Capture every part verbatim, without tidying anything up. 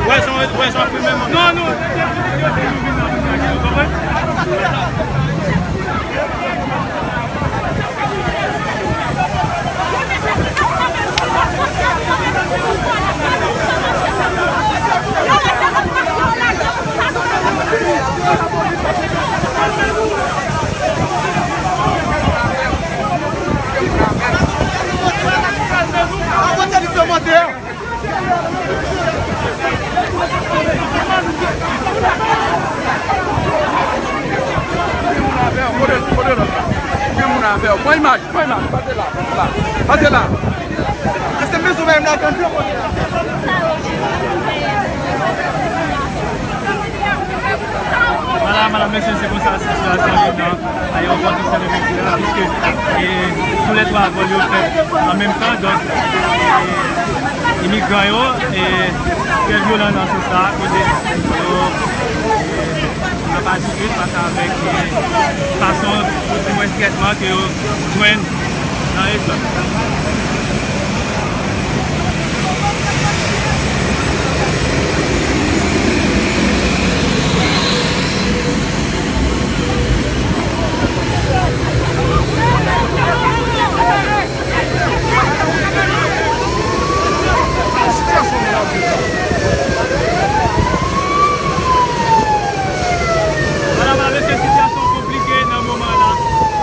Wè, se yon, wè, se yon film menm. Non, non. Pran imaj, pran imaj, pase la, pase la. Pase la. Pase mezon menm la, gen de kote la. Madam, madam, mesye, se konsa sitiyasyon ye nan ayewopò Christian Dominique la, piske, e, tou lè twa vòl yo fèt an menm tan, donk, e, imigran yo, e, trè vyolan nan sans sa, kote yo, e, nan pa diskit fas avèk, e, fason, oudimwens trètman ke yo jwenn nan rezo. Madam, avèk sitiyasyon konplike nan moman la,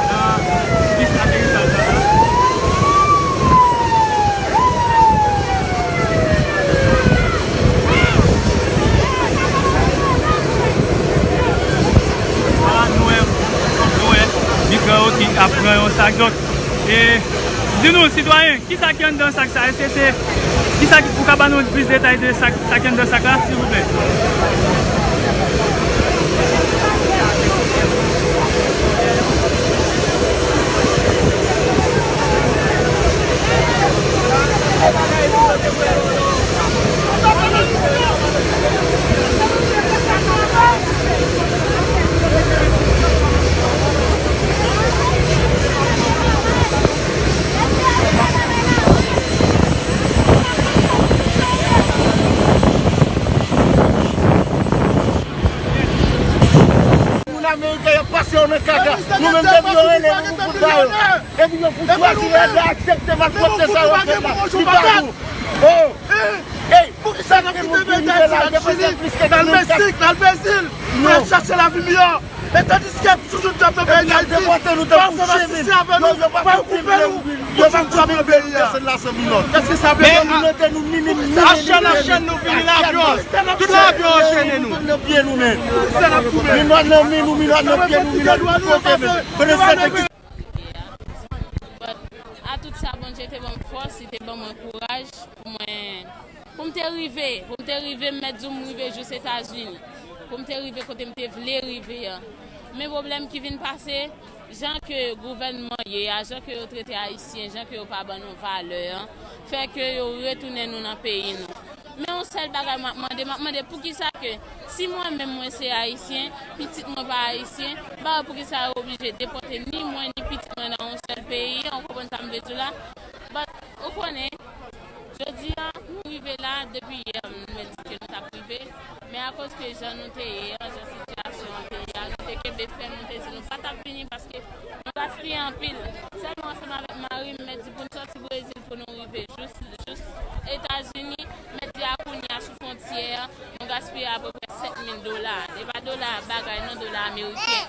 nan pis aterisaj la. Ala, nou wè, nou wè migran yo ki ap pran yon sak. Donk, e, di nou, sitwayen, kisa ki anndan sak sa? Èske se, kisa ki, ou ka ban nou plis detay de sak, sa ki anndan sak la, silvouplè? Moun ameriken yo pase yo nan kaka. Nou menm depi yo rele nou, nou fout ba yo. Epi yo fout chwazi rete aksepte malpwòpte sa yo fè la. Li pa bon. Oh! Ey! Poukisa n ap kite peyi Dayiti, n ap Chili, n al Meksik, n al Brezil, n al chache lavi miyò? E tandiske toujou n t ap nan peyi Dayiti, pèsonn asiste avè nou, pa yo koupe nou, toujou n t ap nan peyi a. Èske sa byen? Achann, achann, nou vini, lavyon, tout lavyon anchene nou. Poukisa n ap koupe? Minòt nan men nou, minòt nan pye nou, minòt tout kote menm. Konnen sèten ki But a tout sa, Bondye te ban m fòs, li te ban mwen kouraj pou mwen, pou m te rive, pou m te rive, m mèt di w m rive jis Etazini, pou m te rive kote m te vle rive a. Men pwoblèm ki vin pase, jan ke gouvènman ye a, jan ke yo trete Ayisyen, jan ke yo pa ban nou valè an, fè ke yo retounen nou nan peyi nou. Men yon sèl bagay m ap mande, m ap mande poukisa ke si mwen menm mwen se Ayisyen, pitit mwen pa Ayisyen, ba poukisa yo oblije depòte ni mwen ni pitit mwen nan yon sèl peyi, ou konprann sa m vle di w la? But, ou konnen, jodi a, nou rive la, depi yè, nou mèt di ke nou t ap rive, men akoz ke jan nou te ye an, jan sitiyasyon an te ye a, nou te kenbe fèm, nou te di nou pa t ap vini paske nou gaspiye anpil. Sèlman ansanm avèk mari m, mèt di pou n sòti Brezil pou nou rive jis, jis Etazini, mèt di a kounye a sou fwontyè a, nou gaspiye apeprè sèt mil dola. E pa dola bagay non, dola ameriken.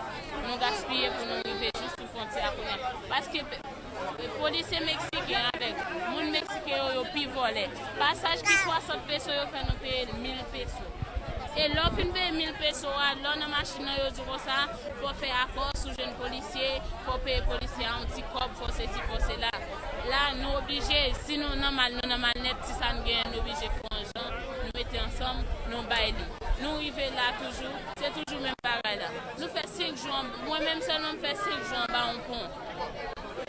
Nou gaspiye pou nou rive jis sou fwontyè. polisye a kounye a. Paske pe-, polisye meksiken avèk moun meksiken yo, yo pi vòlè. Pasaj ki swasant peso, yo fè nou peye l mil peso. E lè w fin peye mil peso a, lè w nan machin nan, yo di w konsa, fò w fè akò, si w jwenn polisye, fò w peye polisye a yon ti kòb, fò w sesi, fò w sela. La, nou oblije, si nou nan mal, nou nan mal nèt, ti sa n genyen, nou oblije fè yon jan, nou mete ansanm, nou bay li. Nou rive la toujou, se toujou menm bagay la. Nou fè senk jou, an- mwen menm sèlman m fè senk jou anba yon pon.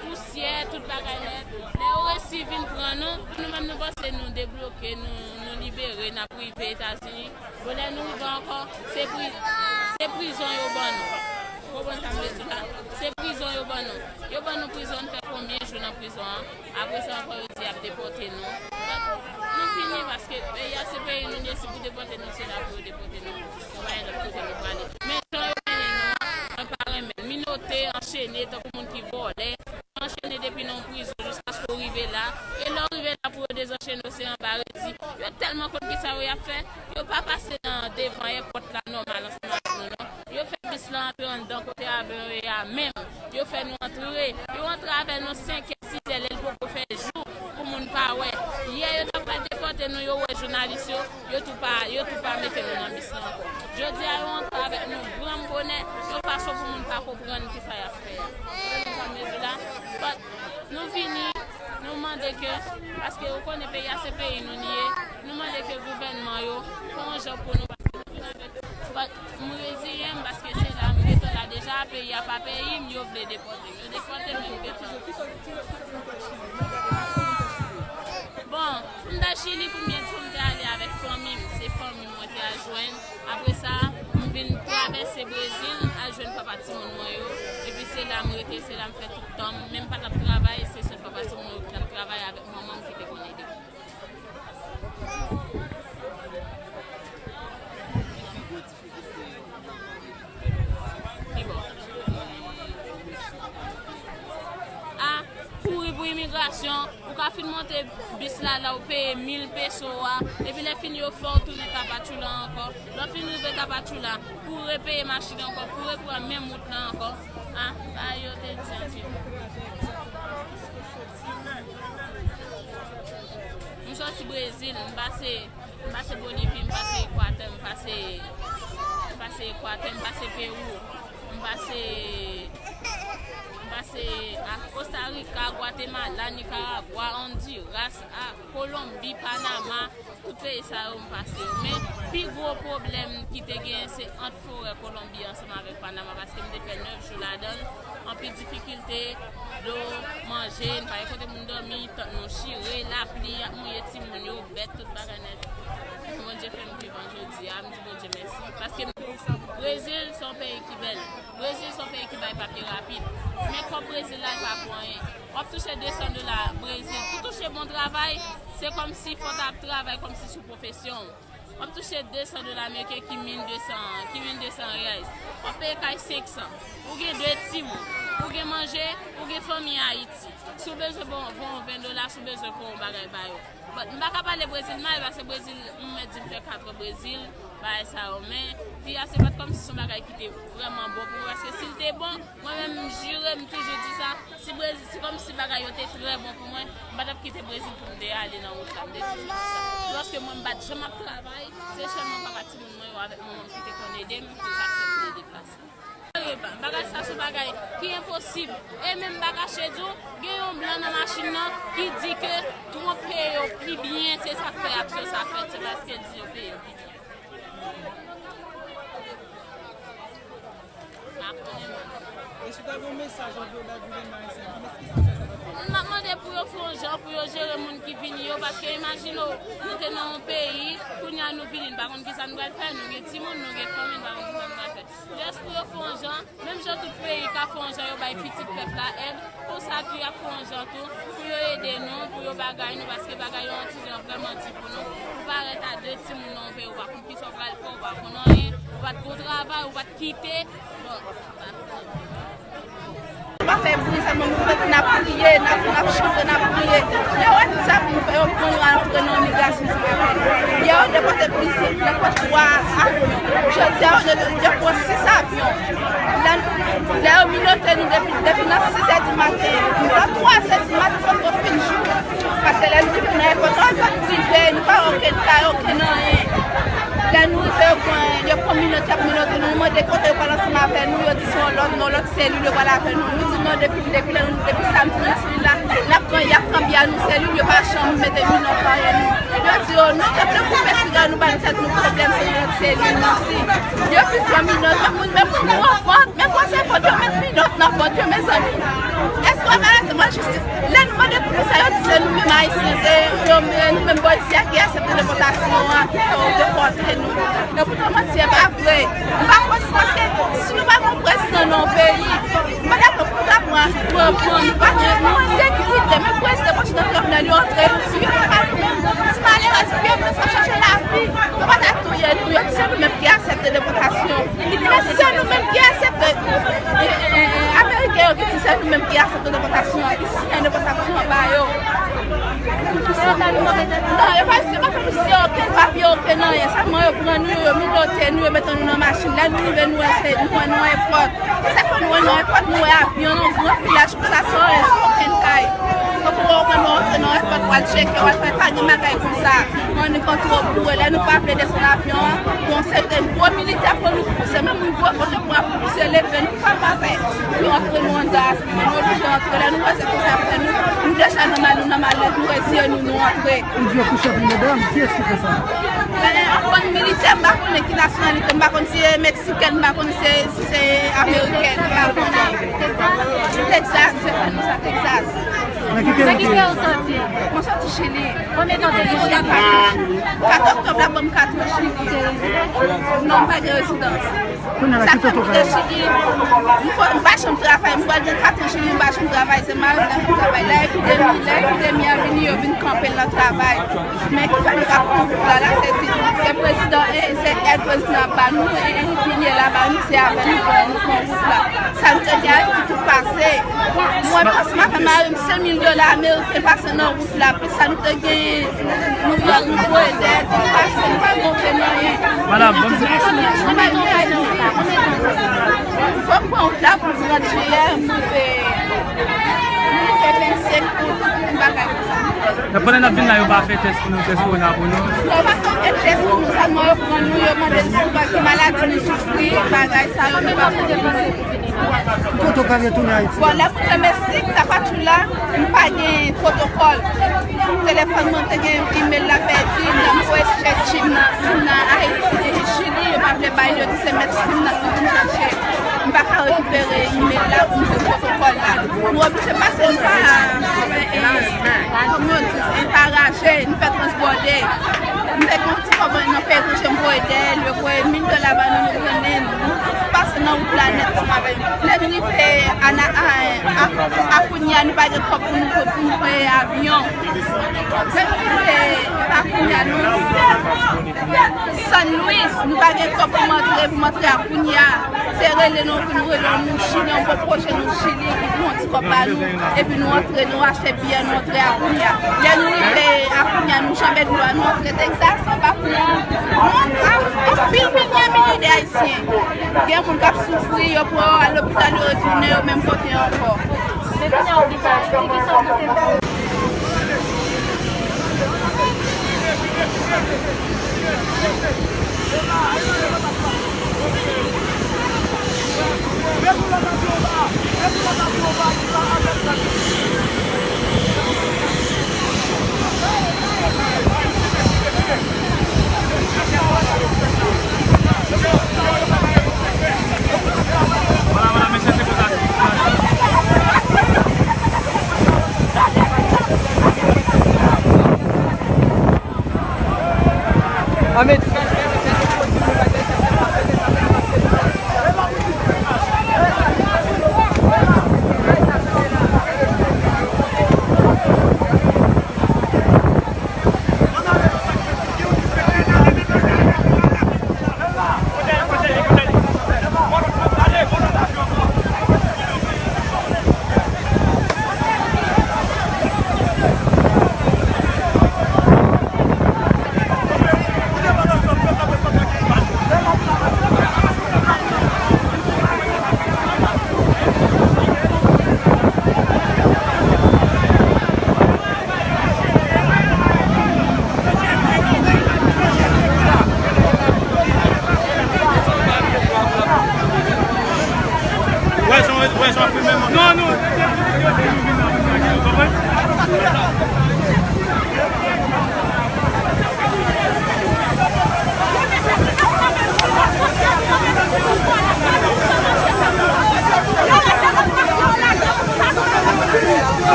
Pousyè, tout bagay nèt. Lè yo resi vin pran nou, nou menm nou panse nou debloke, nou, nou libere, n ap rive Etazini. Bon, lè nou rive ankò, se pri-, se prizon yo ban nou. Ou konprann sa m vle di la? Se prizon yo ban nou. Yo ban nou prizon, n fè konbyen jou nan prizon an? Apre sa ankò, yo di y ap depòte nou. Donk, nou fini paske peyi a se peyi nou, si pou depòte nou, se la pou yo depòte nou. Nou pa gen lòt kote nou prale. Men jan yo mennen nou an, mwen pa renmen l. Minote, anchene, tankou moun ki vòlè. Anchene depi nan yon prizon jiskaske w rive la. E lè w rive la pou yo dezanchene w, se anba redi. Yo tèlman konn kisa yo y ap fè, yo pa pase nan devan èpòt la nòmal ansanm avèk nou, non. Yo fè bis la antre anndan kote avyon yo ye a menm. Yo fè nou antre. Yo antre avè nou senkè, sizè, lè l poko fè jou pou moun pa wè. Yè yo t ap pral depòte nou, yo wè jounalis yo, yo tou pa, yo tou pa mete nou nan bis la ankò. Jodi a, yo antre avèk nou granm bonè, yon fason pou moun pa konprann kisa y ap fè a. Ou konprann sa m vle di la? But, nou vini, nou mande ke, paske ou konnen peyi a se peyi nou li ye, nou mande ke gouvènman yo fè yon jan pou nou, paske nou vin avèk, but, m reziyen m, paske se la, m gentan la deja, peyi a pa peyi m, yo vle depòte m, yo depòte m, men m gentan. Bon, pou m t al Chili, konbyen di w m te ale avèk fanmi m, se fanmi m mwen te al jwenn. Apre sa, m vin travèse Brezil, al jwenn papa timoun mwen yo. Epi se la m rete, se la m fè tout tan m. Men m pa t ap travay, se sèl papa timoun yo ki t ap travay avèk manman m ki te konn ede m. Ki bò? A, kouri pou imigrasyon, ou ka fin monte bis la, la ou peye mil peso a, epi lè fini yo fè w tounen Tapachula ankò. Lè w fin rive Tapachula, pou w repeye machin ankò, pou w repran menm wout la ankò. A, sa yo te di anpil. M sòti Brezil, m pase M pase Bolivi, m pase Ekwatè, m pase, m pase Ekwatè, m pase Pewou, m pase, m pase a Kosta Rika, Gwatemala, Nikaragwa, Ondiras, a Kolonbi, Panama, tout peyi sa yo m pase yo. Men pi gwo pwoblèm ki te genyen se ant forè Kolonbi ansanm avèk Panama, paske m te fè nèf jou ladan l. Anpil difikilte, dlo, manje, n pa gen kote pou n dòmi, tant nou chire, lapli ap mouye timoun yo, bèt, tout bagay nèt. Bondye fè m vivan jodi a, m di Bondye mèsi. Paske m, Brezil se yon peyi ki bèl. Brezil se yon peyi ki bay papye rapid. Men kòb Brezil la, li pa pou anyen. W ap touche de san dola Brezil. Pou touche bon travay, se kòmsi fò w ta ap travay kòmsi sou pwofesyon w. W ap touche de san dola ameriken ki mil de san, ki mil de san reais. W ap peye kay senk san. Ou gen de timoun. Ou gen manje, ou gen fanmi Ayiti. Si w bezwen bon, bon ven dola, si w bezwen pran yon bagay ba yo. But, m pa ka pale Brezil mal, paske Brezil, m mèt di m fè kat an Brezil, bagay sa yo. Men, vi a se pa t kòmsi se yon bagay ki te vrèman bon pou mwen, paske si l te bon, mwen menm, m jire, m toujou di sa, si Brezil, si kòmsi bagay yo te trè bon pou mwen, m pa t ap kite Brezil pou m te ale nan wout la, m te toujou di sa. Lòske mwen, m pa t janm ap travay, se sèlman papa timoun mwen yo avèk manman m ki te konn ede m, se sa k fè m te deplase. Bagay sa se bagay ki enposib. E menm m pa kache di w, gen yon blan nan machin nan ki di ke twonpe yo pi byen, se sa k fè aksyon sa fèt, se paske l di yo peye yo pi byen. M pa konnen mwen. E si w ta gen yon mesaj anvi yo bay gouvènman ayisyen, ki mesaj sa ta fè? M ap mande pou yo fè yon jan pou yo jere moun ki vini yo, paske imajine w, nou te nan yon peyi, kounye a nou vini, n pa konn kisa n pral fè, nou gen timoun, nou gen fanmi, n pa konn kisa n pral fè. Jis pou yo fè yon jan, menm jan tout peyi ka fè yon jan, yo bay pitit pèp la èd, konsa tou y ap fè yon jan tou, pou yo ede nou, pou yo bagay nou, paske bagay yo yon ti jan vrèman di pou nou, pou parèt a de timoun nan yon peyi, ou pa konn kisa w pral fè, ou pa konn anyen, ou pa t gon travay, ou pa t kite. Bon, sa pa fè bri sèlman, nou fèt n ap kriye, n ap, n ap chante, n ap kriye. Lè w wè tout sa pou nou fè, yo pran nou antre nan imigrasyon san apèl. Yè, yo depòte plizyè, depòte twa avyon. Jodi a, yo, yo pran sis avyon. L Lè yo minote nou depi, depi nan sis è di maten, nan twa è di maten, poko fin jou. Paske lè nou rive nan èpòt, nou pa rive, nou pa wè okenn kay, okenn anyen. Lè nou rive, yo pran, yo pran minòt, y ap minote nou, nou mande kote yo pral ansanm avè nou, yo di se yon lòt, yon lòt selil yo pral avè nou. Nou di non, depi, depi lè nou, depi samdi nou sou lil la, n ap pran, y ap kanpe a nou selil, yo pa janm mete minòt anyen nou. Yo di yo non, yo te koupe siga nou, ba nou tèt nou pwoblèm, se yon lòt selil, mèsi. Yo vin pran minòt, menm moun, menm moun nou anvan, men kwa se fòt yo met minòt nan vant yo, mezanmi. Èske w ap arete mwen jistis? Lè nou mande pou nou sa, yo di se nou menm Ayisyen, se yo, nou menm bò isi a ki aksepte depòtasyon an, ki fè yo depòte nou. Epoutan manti a pa vre. M pa kwè se paske si nou pa gen yon prezidan nan yon peyi, m pa dakò pou nou ta pran, pran, pran, nou pa gen, nou ensekirite, menm prezidan Jovenel yo antre nou, si yo se pa nou menm, ti malerèz, pye nou sa chache lavi, yo pa ta touye nou, yo di se nou menm ki aksepte depòtasyon. Men se nou menm ki aksepte. E, e, e, e, Ameriken yo ki di se nou menm ki aksepte depòtasyon an, ki siyen depòtasyon an ba yo. Non, yo pa, yo pa fè nou siyen okenn papye, okenn anyen. Sèlman yo pran nou, yo minote nou, yo mete nou nan machin. Lè nou rive, nou wè se, nou wè nan èpòt. Sa fè nou wè nan èpòt, nou wè avyon, yon gran filaj. Sa se anyen, se okenn kay. Donk, ou wè, ou konn nou antre nan èpòt, w al tcheke, w al fè, pa gen bagay konsa. Annik an twò boure, lè nou pa vle desann avyon an, bon, se te gwo militè pou nou pouse, menm yon gwo kote pou ap pouse, leve nou, pa pa fè. Yo antre nou anndan avyon an, nou oblije antre, lè nou wè se konsa, nou, nou deja nan mal, nou nan malèz, nou reziye nou, nou antre. Ou di yo kouche ak medam, kiyès ki fè sa? Yon bann militè, m pa konnen ki nasyonalite, m pa konn si e Meksiken, m pa konn si se, si se Ameriken, m pa konnen. Texas, se fè nou sa, Texas. Nan ki peyi ou ye? Mwen soti Chili. Konbyen tan w te gen Chili? Kat oktòb la ban m kat an Chili. Non, m pa gen rezidans. Kounye a la, ki kote w pral? M pa janm travay, m pral gen kat an Chili, m pa janm travay, se mari m ki travay. Lè epidemi, lè epidemi a vini, yo vin kanpe l nan travay. Men ki fè nou pa pran wout la, la, se di, se prezidan, e, se èd prezidan ap ba nou, e, e, piliye la ba nou, se avè nou pran, nou pran wout la. Sa nou te gen Ayiti tout pase. Mwen, panse m ap fè mari m senk mil dola ameriken pase nan wout la, plis sa nou te genyen Nouyòk, nou voye dèyè, tout pase, nou pa gen okenn anyen. Madanm, bon, nou pa gen Ayiti. Fò m pran wout la pou trant jiyè, m rive, m rive vennsenk out, m pa ka Nan pandan n ap vin la, yo pa fè tès pou nou, tès kowona pou nou? Yo pa fè okenn tès pou nou, sèlman yo pran nou, yo mande n si nou pa gen maladi nou soufri, bagay sa yo, nou pa fè. Kote w prale tounen Ayiti? Bon, lè m rive Meksik, Tapachula, m pa gen pwotokòl. Telefòn mwen te gen imèl la pèdi, m voye chèche sim nan, sim nan Ayiti, Chili, yo pa vle bay, yo di se mèt sim nan ki vin chèche. M pa ka rekipere imèl la pou m jwenn pwotokòl la. Nou oblije pase, nou pa, e, e, kòman yo di, e, pa raje, nou fè transbòde. M te gen yon ti kòb nan peyi etranje, m voye dèyè l, yo voye mil dola ba nou, nou pran, nou pase nan wout la nèt ansanm avè yo. Lè nou rive a, a, a, a Akonya, nou pa gen kòb pou nou, pou nou peye avyon. Lè nou rive Akonya, nou San Luis, nou pa gen kòb pou m antre, pou m antre Akonya. Se rele nou, pou nou rele yon moun Chili, yon pwoche nou Chili, ki pran yon ti kòb ba nou, epi nou antre, nou achte biyè, nou antre Akonya. Lè nou rive Akonya, nou janbe dlo a, nou antre Texas, anba pon an, nou antre, anpil milye milye de Ayisyen. Gen moun k ap soufri, yo pran yo al lopital, yo retounen, yo menm pote yo ankò. Men kounye a w vin Ayiti, kisa w panse de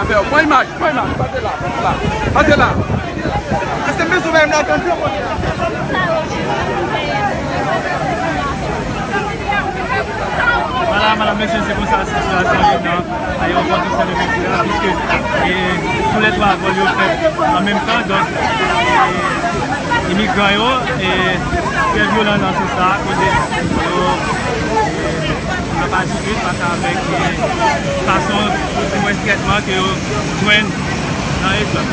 Pran imaj, pran imaj, pase la, pase la, pase la. Ese bezwen menm la, tann. Vwala, medam, mesye, se konsa sitiyasyon ye nan ayewopò Toussaint Louverture la, piske, e, tou lè twa vòl yo fèt an menm tan, donk, e, imigran yo, e, trè vyolan nan sans sa, kote yo, e, ap aji vit fas avèk, e, fason, di mwens trètman ke yo jwenn nan rejon.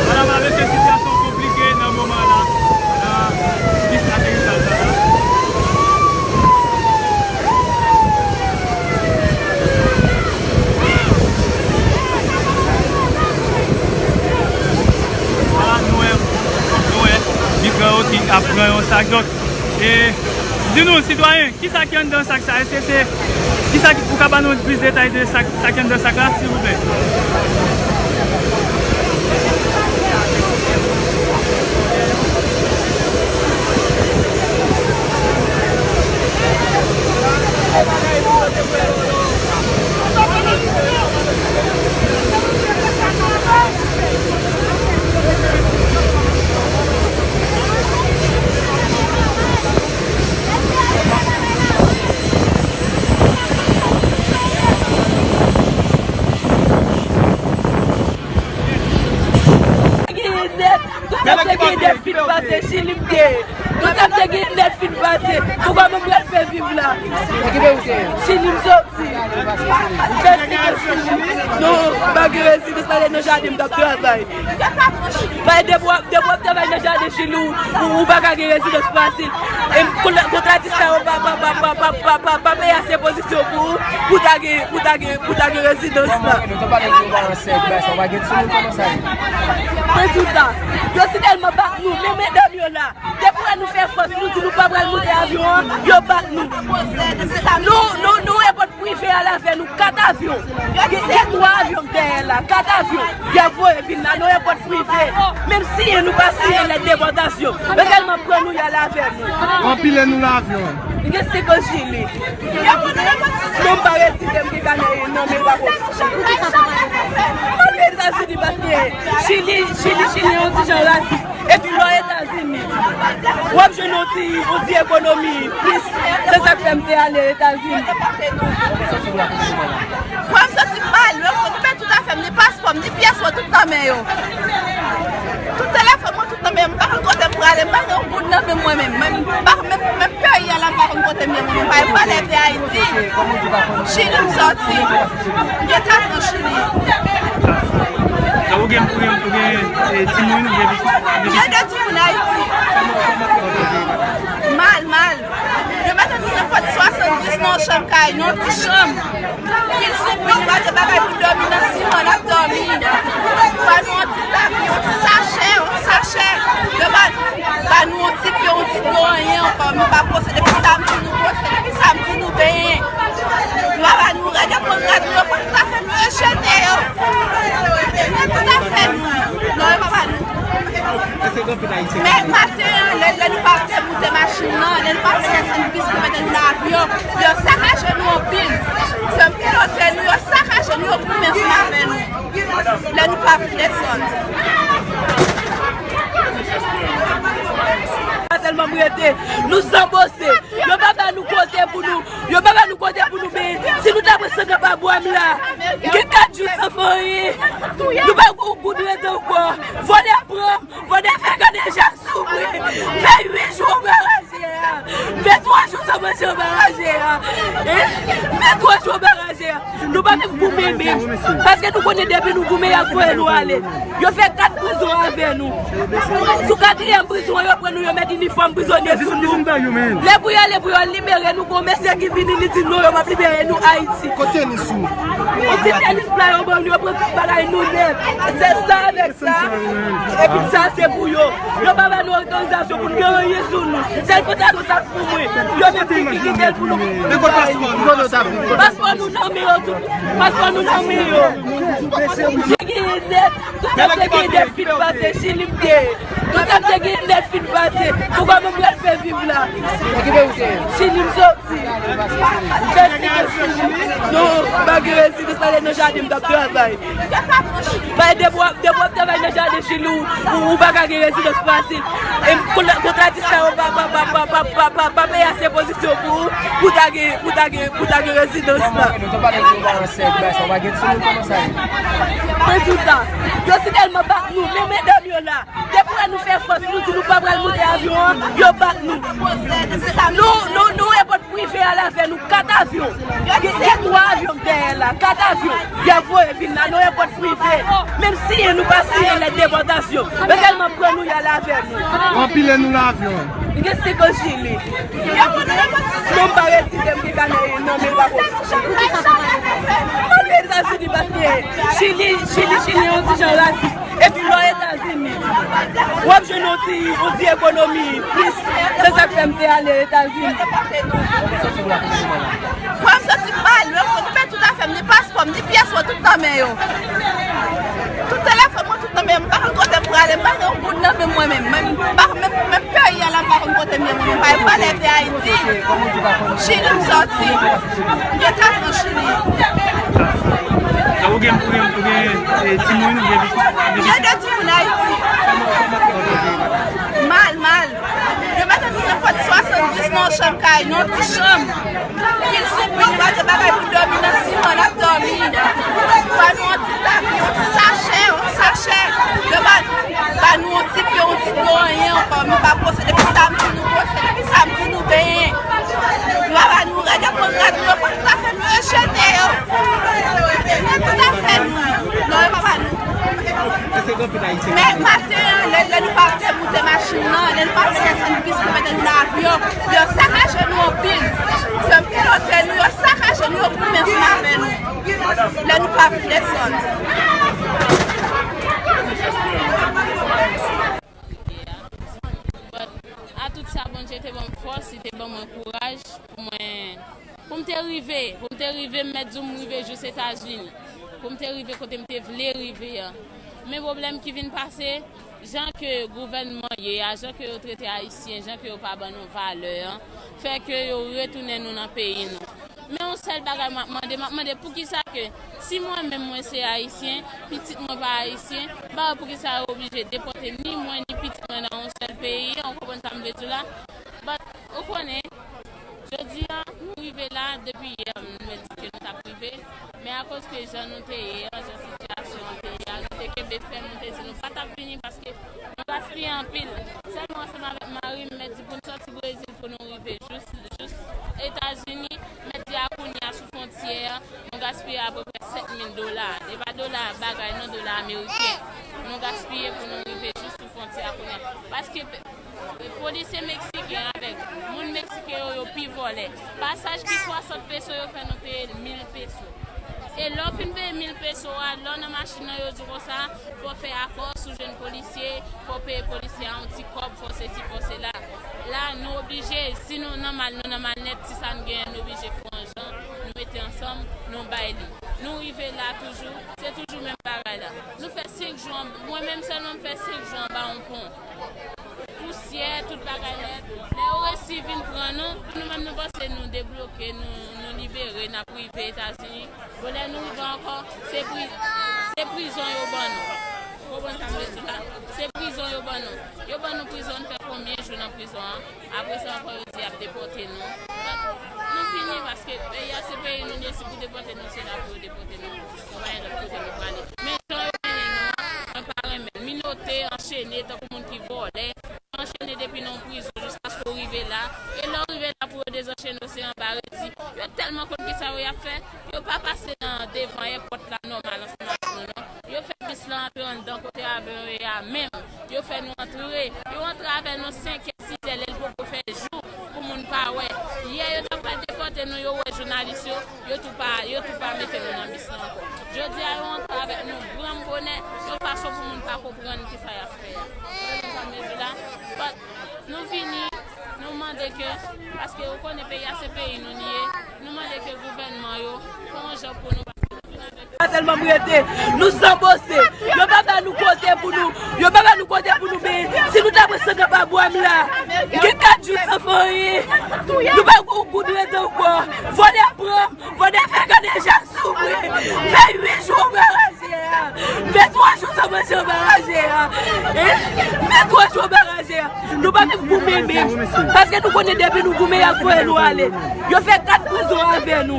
Vwala, mesye, sitiyasyon konplike nan moman la, nan pis aterisaj la. Vwala, nou wè, nou wè migran yo ki ap pran yon sak. Donk, e, di nou, sitwayen, kisa ki anndan sak sa? Èske se, kisa ki, ou ka ban nou plis detay de sak, sa ki anndan sak la, silvouplè? Genyen nèt, tout sa te genyen nèt fin pase, Chili m te ye. Tout sa te genyen nèt fin pase. Poukwa mwen pral fè viv la? Chili m soti. Fè Chili. Non, m pa gen rezidans, pale nan jaden, m t ap travay. Bay depi w ap, depi w ap travay nan jaden Chili, ou, ou, ou pa ka gen rezidans fasil. E kon-, kontratris sa yo pa, pa, pa peye ase pozisyon pou ou, pou ta gen, pou ta gen, pou ta gen rezidans la. Mwen di w sa, yo si tèlman bat nou, men medam yo la, depi w wè nou fè fòs, nou di nou pa pral monte avyon an, yo bat nou. Nou, nou, nou, e prive al avè nou, kat avyon. Gen, gen twa avyon k dèyè la, kat avyon. Y ap voye vin la, nan yon pòt prive. Menm siyen nou pa siyen lèt depòtasyon. Yo sèlman pran nou, y al avè nou. Anpile nou nan avyon an. Gen senk an Chili. Non, m pa rezide, m gen kanè nan men pa konsa. M antre Etazini paske Chili, Chili, Chili, yon ti jan rasis. Epi lò Etazini, w ap jwenn yon ti, yon ti ekonomi plis. Se sa k fè m te ale Etazini. Mwen, m santi m mal, mwen, mwen pèdi tout afè m, ni paspò m, ni pyès mwen, tout nan men yo. Tout telefòn mwen, tout nan men yo. M pa konn kote m prale, m pa gen yon goud nan men mwen menm. Menm, m pa, menm, menm peyi a la, m pa konn kote m ye mwen menm. Pa, m pa leve Ayiti. Chili m sòti. M gen kat an Chili. Donk, ou gen, ou gen, ou gen, e, timoun, ou gen pitit? M gen de timoun Ayiti. Mal, mal. Yo mete nou nan pòt swasanndis nan yon chanm kay, nan yon ti chanm. Pil soupli, nou pa gen bagay pou dòmi, nan siman n ap dòmi. Ba nou yon ti tapi, yon ti sachè, yon ti sachè. Yo ba, ba nou yon ti pye, yon ti dlo, anyen ankò. Nou pa pwose, depi samdi nou pwose, depi samdi nou benyen. Yo pa ba nou rad, y ap pran rad nou, yo pran tout afè nou, yo jete yo. Tout afè nou. Non, yo pa ba nou. Men maten an, lè, lè nou pa vle moute machin nan, lè nou pa vle desann bis pou mete nou nan avyon, yo sakaje nou anpil. Se pilote nou, yo sakaje nou, yo goumen ansanm avè nou. Lè nou pa vle desann. Pa sèlman m rete, nou san bose. Yo pa ba nou kote pou nou, yo pa ba nou kote pou nou benyen. Si nou ta pran sankan pa bwa m la, gen kat jou san fè anyen. Nou pa gon goud rete ankò. Vòlè pran m, vòlè fè kòdejak sou mwen. Fè uit jou m pa raje a. Fè twa jou san manje anba raje a. Hein? Fè twa jou anba raje a. Nou pa menm goumen menm. Paske nou konnen depi nou goumen, y ap voye nou ale. Yo fè kat prizon avè nou. Sou katriyèm prizon an, yo pran nou, yo met inifòm prizonye sou nou. Lè pou y ale, pou yo libere nou, gon mesye ki vini, li di non, yo p ap libere nou Ayiti. Kote li sou? Yon ti tenis pla yo ban nou, yo pran tout bagay nou nèt. Se sa, nèg sa. Epi sa, se pou yo. Yo pa ba nou otorizasyon pou n gen anyen sou nou. Sèl pantalon sa pou mwen. Yo menm ki kite l pou nou. Paspò nou nan men yo tout. Paspò nou nan men yo. Te genyen nèt. Tout sa te genyen nèt fin pase, Chili m te ye. Tout sa te genyen nèt fin pase. Poukwa mwen pral fè viv la? Chili m soti. Mèsi, mèsi. Nou pa gen rezidans, pale nan jaden m t ap travay. Bay depi w ap, depi w ap travay nan jaden Chili, ou, ou, ou pa ka gen rezidans fasil. E kontra-, kontratista yo pa, pa, pa, pa, pa, pa, pa, pa peye ase pozisyon pou, pou ta gen, pou ta gen, pou ta gen rezidans la. Mwen di w sa. Yo si tèlman bat nou, menm medam yo la. Depi w wè nou fè fòs, nou di nou pa pral moute avyon an, yo bat nou. Nou, nou, nou, e prive al avè nou kat avyon. Gen, gen twa avyon k dèyè la, kat avyon. Y ap voye vin la, nou e prive. Menm siyen nou pa siyen lèt depòtasyon. Yo sèlman pran nou, y al avè nou. Anpile nou nan avyon an. Gen senk an Chili. Non, m pa rezide, m gen kanè nan men pa. Mwen Etazini paske Chili, Chili, Chili yon ti jan rasis. Epi lò Etazini, w ap jwenn yon ti, yon ti ekonomi plis. Se sa k fè m te ale Etazini. Mwen, m santi m mal, mwen, mwen pèdi tout afè m, ni paspò m, ni pyès mwen, tout nan men yo. Tout telefòn mwen, tout nan men yo. M pa konn kote m prale, m pa gen yon goud nan men mwen menm. Menm, m pa, menm, menm peyi a la, m pa konn kote m ye mwen menm. Pa, m pa leve Ayiti. Chili m sòti. M gen kat an Chili. Ou gen, ou gen, ou gen, eh, timoun, ou gen pitit? M gen de timoun Ayiti. Mal, mal. Yo mete nou nan pòt swasanndis nan yon chanm kay, nan yon ti chanm. Pil soupli, nou pa gen bagay pou dòmi nan siman, n ap dòmi. Ba nou yon ti tapi, yon ti sachè, yon ti sachè. Yo ba, ba nou yon ti pen, yon ti dlo, anyen ankò. Nou pa brose depi samdi, nou brose depi samdi, nou benyen. Yo pa ba nou rad, yo pran rad nou, yo pran tout afè nou, yo jete yo. Tout afè nou. Non, yo pa ba nou. Men maten an, lè, lè nou pa te moute machin nan, lè nou pa te desann bis pou mete nou nan avyon, yo sakaje nou anpil. Se pilote nou, yo sakaje nou, yo goumen ansanm avè nou. Lè nou pa vin desann. But, a tout sa, Bondye te ban m fòs, li te ban mwen kouraj pou mwen, pou m te rive, pou m te rive, m mèt di w m rive jis Etazini, pou m te rive kote m te vle rive an. Men pwoblèm ki vin pase, jan ke gouvènman ye a, jan ke yo trete Ayisyen, jan ke yo pa ban nou valè an, fè ke yo retounen nou nan peyi nou. Men yon sèl bagay m ap mande, m ap mande poukisa ke si mwen menm mwen se Ayisyen, pitit mwen pa Ayisyen, m pa wè poukisa yo oblije depòte ni mwen ni pitit mwen nan yon sèl peyi, ou konprann sa m vle di w la? But, ou konnen, jodi a, nou rive la, depi yè, nou te di ke nou t ap rive, men akoz ke jan nou te ye an, jan sitiyasyon an te ye a, nou te kenbe fèm, nou te di nou pa t ap vini paske nou gaspiye anpil. Sèlman ansanm avèk mari m, m mèt di pou n sòti Brezil pou nou rive jis, jis Etazini, m mèt di a kounye a sou fwontyè a, nou gaspiye apeprè sèt mil dola. E pa dola bagay non, dola ameriken. Nou gaspiye pou nou rive jis sou fwontyè a kounye a. Paske pe-, polisye meksiken avèk moun meksiken yo, yo pi vòlè. Pasaj ki swasant peso, yo fè nou peye mil peso. E lè w fin peye mil peso a, lè w nan machin nan, yo di w konsa, fò w fè akò, si w jwenn polisye, fò w peye polisye a yon ti kòb, fò sesi, fò sela. La, nou oblije, si nou nan mal, nou nan mal nèt, ti sa n genyen, nou oblije fè yon jan, nou mete ansanm, nou bay li. Nou rive la toujou, se toujou menm bagay la. Nou fè senk jou an, mwen menm sèlman m fè senk jou anba yon pon. Pousyè, tout bagay nèt. Lè yo resi vin pran nou, nou menm nou panse nou debloke, nou, nou libere, n ap rive Etazini. Bon, lè nou rive ankò, se pri-, se prizon yo ban nou. Ou konprann sa m vle di la? Se prizon yo ban nou. Yo ban nou prizon, nou fè konbyen jou nan prizon an? Apre sa ankò, yo di y ap depòte nou. But, nou fini paske peyi a se peyi nou, si pou depòte nou, se la pou yo depòte nou. Nou pa gen lòt kote nou prale. Men jan yo mennen nou an, mwen pa renmen l. Minote, anchene, tankou moun ki vòlè. Anchene depi nan yon prizon jiskaske w rive la. E lè w rive la pou yo dezanchene w, se anba redi. Yo tèlman konn kisa yo y ap fè, yo pa pase nan devan èpòt la nòmal ansanm avèk nou, non. Yo fè bis lan antre anndan kote avyon yo ye a menm. Yo fè nou antre. Yo antre avè nou senkè, sizè, lè l poko fè jou pou moun pa wè. Yè, yo t ap pral depòte nou, yo wè jounalis yo, yo tou pa, yo tou pa mete nou nan bis lan ankò. Jodi a, yo antre avèk nou granm bonè, yon fason pou moun pa konprann kisa y ap fè a. Ou konprann sa m vle di la? But, nou vini, nou mande ke, paske ou konnen peyi a se peyi nou li ye, nou mande ke gouvènman yo fè yon jan pou nou, paske nou vin avèk. Pa sèlman m rete, nou san bose. Yo pa ba nou kote pou nou, yo pa ba nou kote pou nou, men si nou ta pran san kaba bwa m la, gen kat jou san fè anyen. Nou pa gon goud rete ankò. Vòlè pran m, vòlè fè gade jak sou mwen. Fè uit jou anba raje a. Fè twa jou san manje anba raje a. Hein? Fè twa jou anba raje a. Nou pa menm goumen menm. Paske nou konnen depi nou goumen, y ap voye nou ale. Yo fè kat prizon avè nou.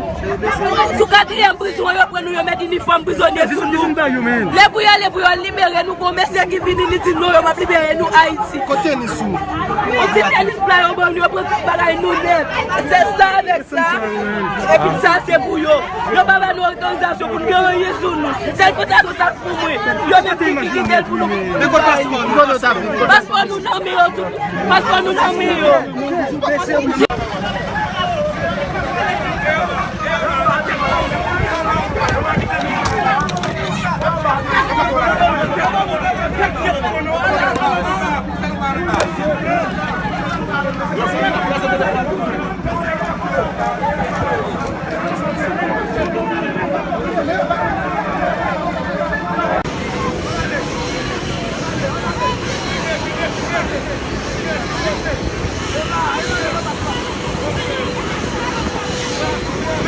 Sou katriyèm prizon an, yo pran nou, yo met inifòm prizonye sou nou. Lè pou y ale, pou yo libere nou, gon mesye ki vini, li di non, yo p ap libere nou Ayiti. Kote tenis ou? Yon ti tenis pla yo ban nou, yo pran tout bagay nou nèt. Se sa avèk sa. Epi sa se pou yo. Yo pa ba nou otorizasyon pou n gen anyen sou nou. Sèl pantalon sa pou mwen. Yo menm ki kite l pou nou. Men kot paspò nou? Paspò nou nan men yo tout. Paspò nou nan men yo.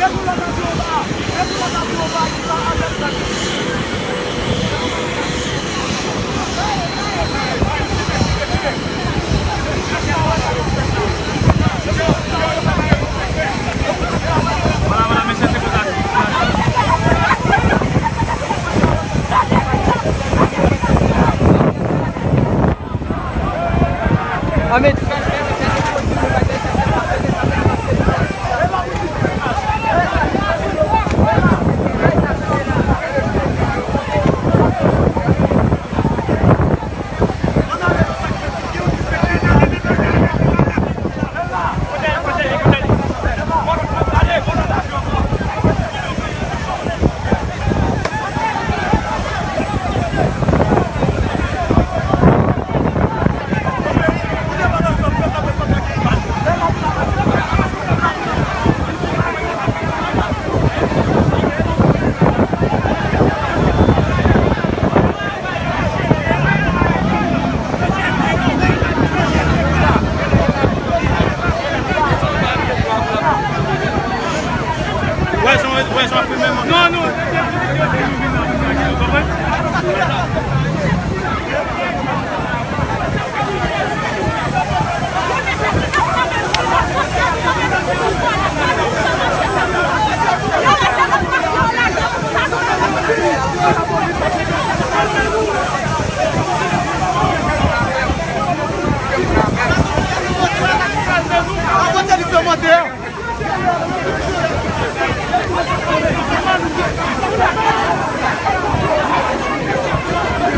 Gen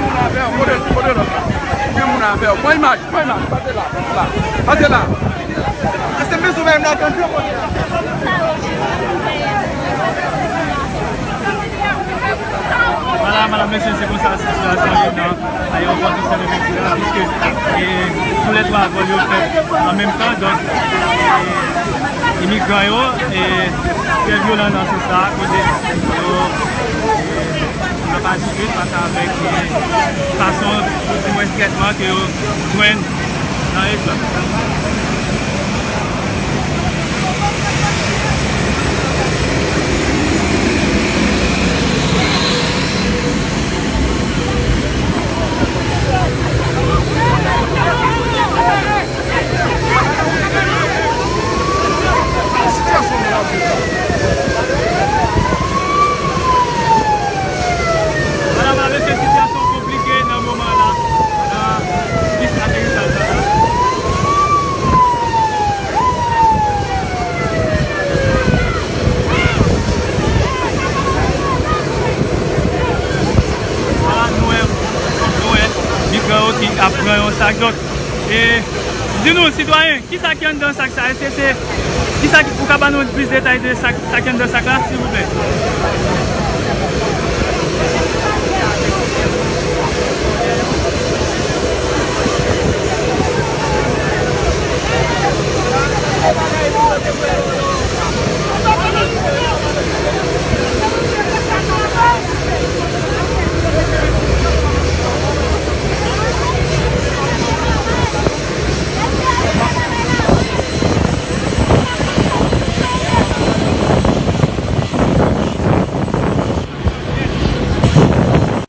moun avè w. Kote, kote lòt la? Gen moun avè w. Pran imaj, pran imaj. Pase la, pase la. Pase la. Èske mezon menm la tande kote a? Vwala, medam, mesye, se konsa sitiyasyon ye nan ayewopò Toussaint Louverture la, piske, e, tou lè twa vòl yo fèt an menm tan, donk, e, imigran yo, e, trè vyolan nan sans sa, kote yo, e, yo pa asire fas avèk, e, fason, oudimwens trètman ke yo jwenn nan rejyon. Vwala, mesye, sitiyasyon konplike nan moman la, nan pis aterisaj la. Donk, e, di nou, sitwayen, kisa ki anndan sak sa? Èske se, kisa ki, ou ka ban nou plis detay de sak, sa ki anndan sak la, silvouplè?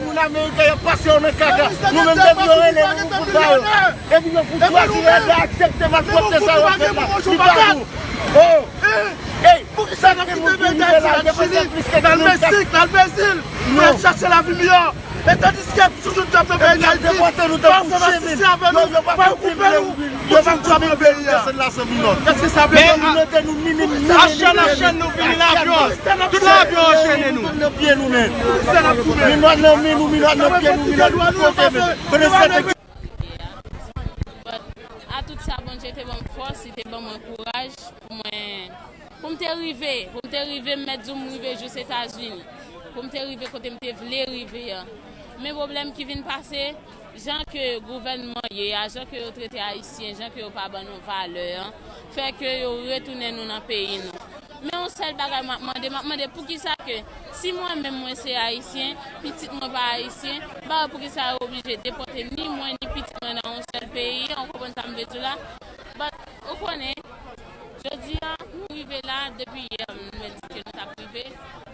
Moun ameriken yo pase yo nan kaka. Nou menm depi yo rele nou, nou fout ba yo. Epi yo fout chwazi rete aksepte malpwòpte sa yo ap fè la. Li pa nou. Oh! Ey! Poukisa n ap kite peyi Dayiti, n al Chili, n al Meksik, n al Brezil, n al chache lavi miyò? E tandiske toujou n t ap nan peyi Dayiti, pase nan sisi avè nou, pa yo koupe nou, toujou n t ap nan peyi a. Èske sa vle di nou mete nou minim, minim, a chèn a chèn nou vini, lavyon, tout lavyon anchene nou. Minòt nan men nou, minòt nan pye nou, minòt tout kote menm. But, a tout sa, Bondye te ban m fòs, li te ban mwen kouraj pou mwen, pou m te rive, pou m te rive, m mèt di w m rive jis Etazini, pou m te rive kote m te vle rive an. Men pwoblèm ki vin pase, jan ke gouvènman ye a, jan ke yo trete Ayisyen, jan ke yo pa ban nou valè an, fè ke yo retounen nou nan peyi nou. Men yon sèl bagay m ap mande, m ap mande poukisa ke si mwen menm mwen se Ayisyen, pitit mwen pa Ayisyen, m pa wè poukisa yo oblije depòte ni mwen ni pitit mwen nan yon sèl peyi, ou konprann sa m vle di w la? But, ou konnen, jodi a, nou rive la, depi yè, nou te di ke nou t ap rive,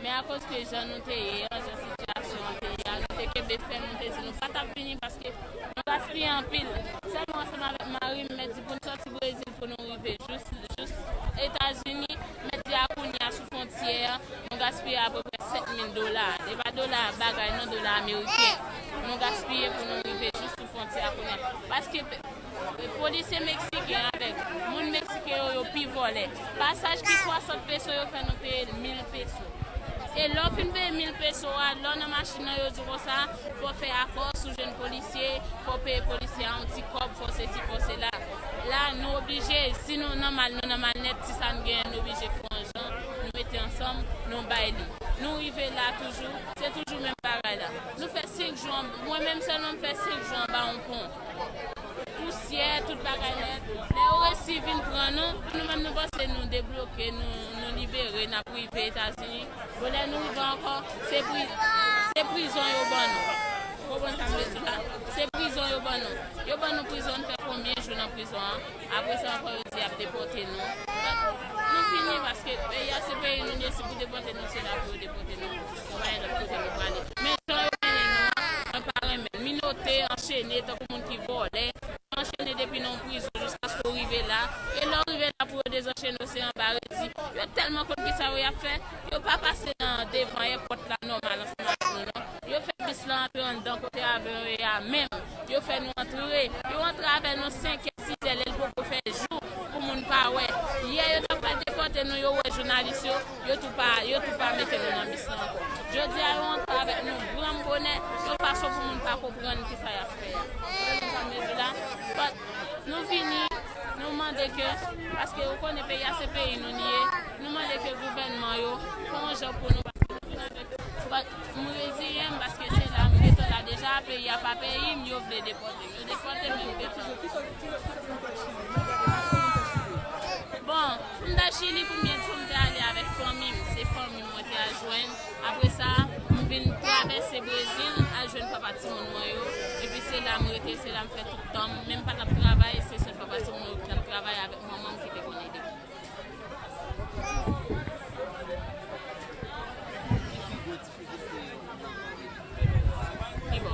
men akoz ke jan nou te ye an, jan sitiyasyon an te ye a, nou te kenbe fèm, nou te di nou pa t ap vini paske nou gaspiye anpil. Sèlman ansanm avèk mari m, m mèt di pou n sòti Brezil pou nou rive jis, jis Etazini, m mèt di a kounye a sou fwontyè a, nou gaspiye apeprè sèt mil dola. E pa dola bagay non, dola ameriken. Nou gaspiye pou nou rive jis sou fwontyè a kounye a. Paske pe-, polisye meksiken avèk moun meksiken yo, yo pi vòlè. Pasaj ki swasant peso, yo fè nou peye l mil peso. E lè w fin peye mil peso a, lè w nan machin nan, yo di w konsa, fò w fè akò, si w jwenn polisye, fò w peye polisye a yon ti kòb, fò sesi, fò sela. La, nou oblije, si nou nan mal, nou nan mal nèt, ti sa n genyen, nou oblije fè yon jan, nou mete ansanm, nou bay li. Nou rive la toujou, se toujou menm bagay la. Nou fè senk jou, an- mwen menm sèlman, m fè senk jou anba yon pon. Pousyè, tout bagay nèt. Lè yo resi vin pran nou, pou nou menm nou panse nou debloke, nou, nou libere, n ap rive Etazini. Bon, lè nou rive ankò, se pri-, se prizon yo ban nou. Ou konprann sa m vle di w la? Se prizon yo ban nou. Yo ban nou prizon, n fè konbyen jou nan prizon an? Apre sa ankò, yo di y ap depòte nou. Donk, nou fini, paske peyi a se peyi nou, men si pou depòte nou, se la pou yo depòte nou. Nou pa gen lòt kote nou prale. Men jan yo mennen nou an, mwen pa renmen l. Minote, anchene, tankou moun ki vòlè. Anchene depi nan yon prizon jiskaske w rive la. E lè w rive la pou yo dezanchene w, se anba redi. Yo tèlman konn kisa yo y ap fè, yo pa pase nan devan èpòt la nòmal ansanm avèk nou non. Yo fè bis la antre anndan kote avyon yo ye a menm. Yo fè nou antre. Yo antre avè nou senkè, sizè, lè l poko fè jou pou moun pa wè. Yè yo t ap pral depòte nou, yo wè jounalis yo, yo tou pa, yo tou pa mete nou nan bis la ankò. Jodi a, yo antre avèk nou granm bonè, yon fason pou moun pa konprann kisa y ap fè a. Ou konprann sa m vle di la? But, nou vini, nou mande ke, paske ou konnen peyi a se peyi nou li ye, nou mande ke gouvènman yo fè yon jan pou nou, paske nou vin avèk, but, m reziyen m, paske se la m gentan la deja, peyi a pa peyi m, yo vle depòte m. Yo depòte m, men m gentan. Bon, m t al Chili, pou m byen di w, m te ale avèk fanmi m. Se fanmi m mwen te al jwenn. Apre sa, m vin travèse Brezil, al jwenn papa timoun mwen yo. Epi se la m rete, se la m fè tout tan m. Men m pa t ap travay, se sèl papa timoun yo ki t ap travay avèk manman m ki te konn ede m. Ki bò?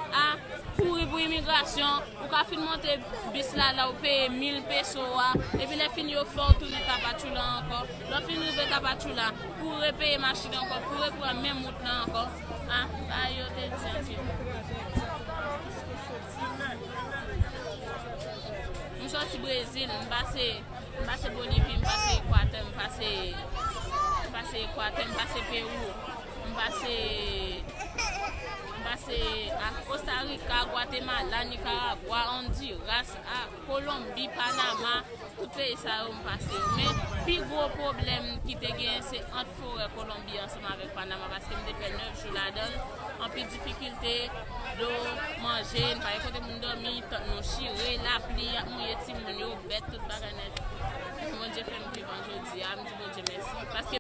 A, kouri pou imigrasyon, ou ka fin monte bis la, la ou peye mil peso a, epi lè fini yo fè w tounen Tapachula ankò. Lè w fin rive Tapachula, pou w repeye machin ankò, pou w reprann menm wout la ankò. A, sa yo te di anpil. M sòti Brezil, m pase M pase Bolivi, m pase Ekwatè, m pase, m pase Ekwatè, m pase Pewou, m pase, m Pase a Costa Rica, Guatemala, Nicaragua, Honduras, a Kolonbi, Panama, tout peyi sa yo m pase yo. Men pi gwo pwoblèm ki te genyen se ant forè Kolonbi ansanm avèk Panama, paske m te fè nèf jou ladan l. Anpil difikilte, dlo, manje, n pa gen kote pou n dòmi, tant nou chire, lapli ap mouye timoun yo, bèt, tout bagay nèt. Bondye fè m vivan jodi a, m di Bondye mèsi. Paske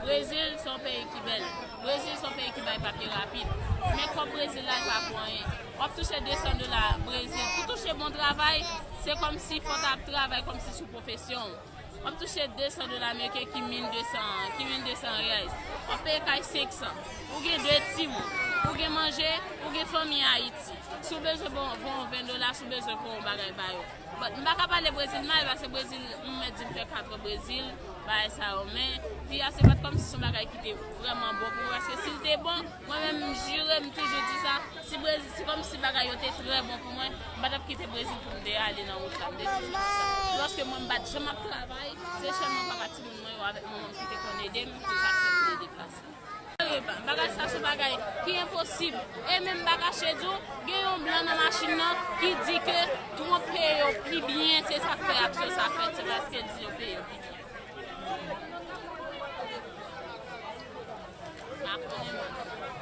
Brezil se yon peyi ki bèl. Brezil se yon peyi ki bay papye rapid. Men kòb Brezil la, l pa pou anyen. W ap touche de san dola Brezil. Pou touche bon travay, se kòmsi fò w ta ap travay kòmsi sou pwofesyon w. W ap touche de san dola ameriken ki mil de san, ki mil de san reais. W ap peye kay senk san. Ou gen de timoun. Ou gen manje, ou gen fanmi Ayiti. Si w bezwen bon, bon ven dola, si w bezwen bon bagay ba yo. But, m pa ka pale Brezil mal, paske Brezil, m mèt di m fè kat an Brezil, bagay sa yo. Men, vi a se pa t kòmsi se yon bagay ki te vrèman bon pou mwen, paske si l te bon, mwen menm, m jire, m toujou di sa, si Brezil, si kòmsi bagay yo te trè bon pou mwen, m pa t ap kite Brezil pou m te ale nan wout la, m te toujou di sa. Lòske mwen, m pa t janm ap travay, se sèlman papa timoun mwen yo avèk manman m ki te konn ede m, se sa k fè m te deplase. Bagay sa se bagay ki enposib. E menm m pa kache di w, gen yon blan nan machin nan ki di ke twonpe yo pi byen, se sa k fè aksyon sa fèt, se paske di yo peye yo pi byen. M pa konnen mwen.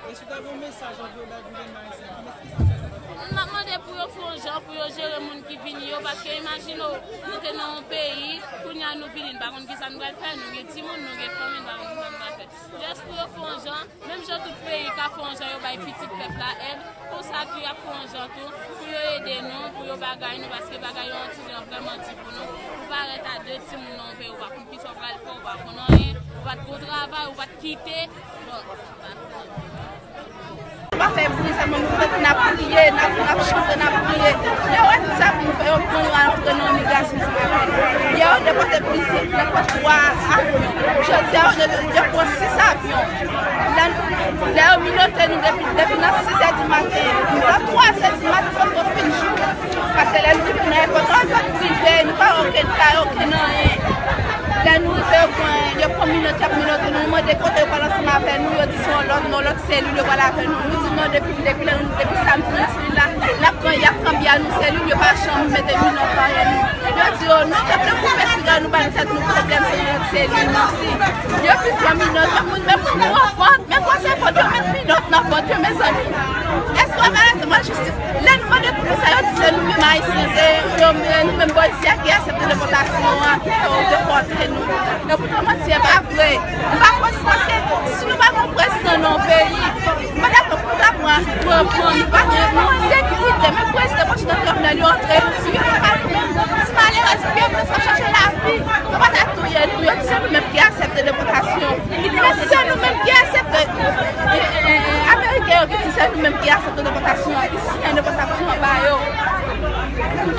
E si w ta gen yon mesaj anvi yo bay gouvènman ayisyen, ki mesaj sa ta fè? M ap mande pou yo fè yon jan pou yo jere moun ki vini yo, paske imajine w, nou te nan yon peyi, kounye a nou vini, n pa konn kisa nou pral fè, nou gen timoun, nou gen fanmi, n pa konn kisa nou pral fè. Jis pou yo fè yon jan, menm jan tout peyi ka fè yon jan yo bay pitit pèp la èd, konsa tou y ap fè yon jan tou pou yo ede nou, pou yo bagay nou, paske bagay yo yon ti jan vrèman di pou nou. Ou parèt a de timoun nan yon peyi, ou pa konn kisa w pral fè, ou pa konn anyen, ou pa t gon travay, ou pa t kite. Bon, nou pa fè bri sèlman, nou fè n ap kriye, n ap, n ap chante, n ap kriye. Lè yo wè tout sa pou nou fè, yo pran nou antre nan imigrasyon. Yè, yo depòte plizyè, depòte twa avyon. Jodi a, yo, yo pran sis avyon. Lè, lè yo minote nou depi, depi nan sis è di maten, nan twa è di maten, fòk yo fin jou. Paske lè nou rive nan èpòt, èpòt prive, nou pa wè okenn kay, okenn anyen. Lè nou rive, yo pran, yo pran minòt, y ap minote nou, nou mande kote yo pral ansanm avè nou, yo di se yon lòt, nan lòt selil yo pral avè nou. Nou di non, depi, depi lè nou, depi sa nou pran selil la, n ap pran, y ap kanpe a nou selil, yo pa janm mete minòt anyen nou. Yo di yo non, yo vle koupe siga nou, ba nou tèt nou pwoblèm, se yon lòt selil nou si. Yo vin pran minòt, men moun, men moun nou an vant, men kwa se vant, yo met minòt nan vant yo, mezanmi. Èske w ap mete mwen jistis? Lè nou mande pou sa, yo di se nou menm Ayisyen, se yo, nou menm bò isi a ki aksepte depòtasyon an, ki fè yo depòte nou. Epoutan manti a pa vre. M pa kwè se paske si nou pa gen yon prezidan nan yon peyi, m pa dakò pou nou ta pran, pran, pran, nou pa gen, nou an sekirite. Menm prezidan Washington Jovenel, yo antre nou sou yo, se pa nou menm. Ti malerèz, pye nou sa chache lavi. Yo pa ta touye nou, yo di se nou menm ki aksepte depòtasyon. Men se nou menm ki aksepte, e, e, e, e, Ameriken yo ki di se nou menm ki aksepte depòtasyon, ki siyen depòtasyon ba yo.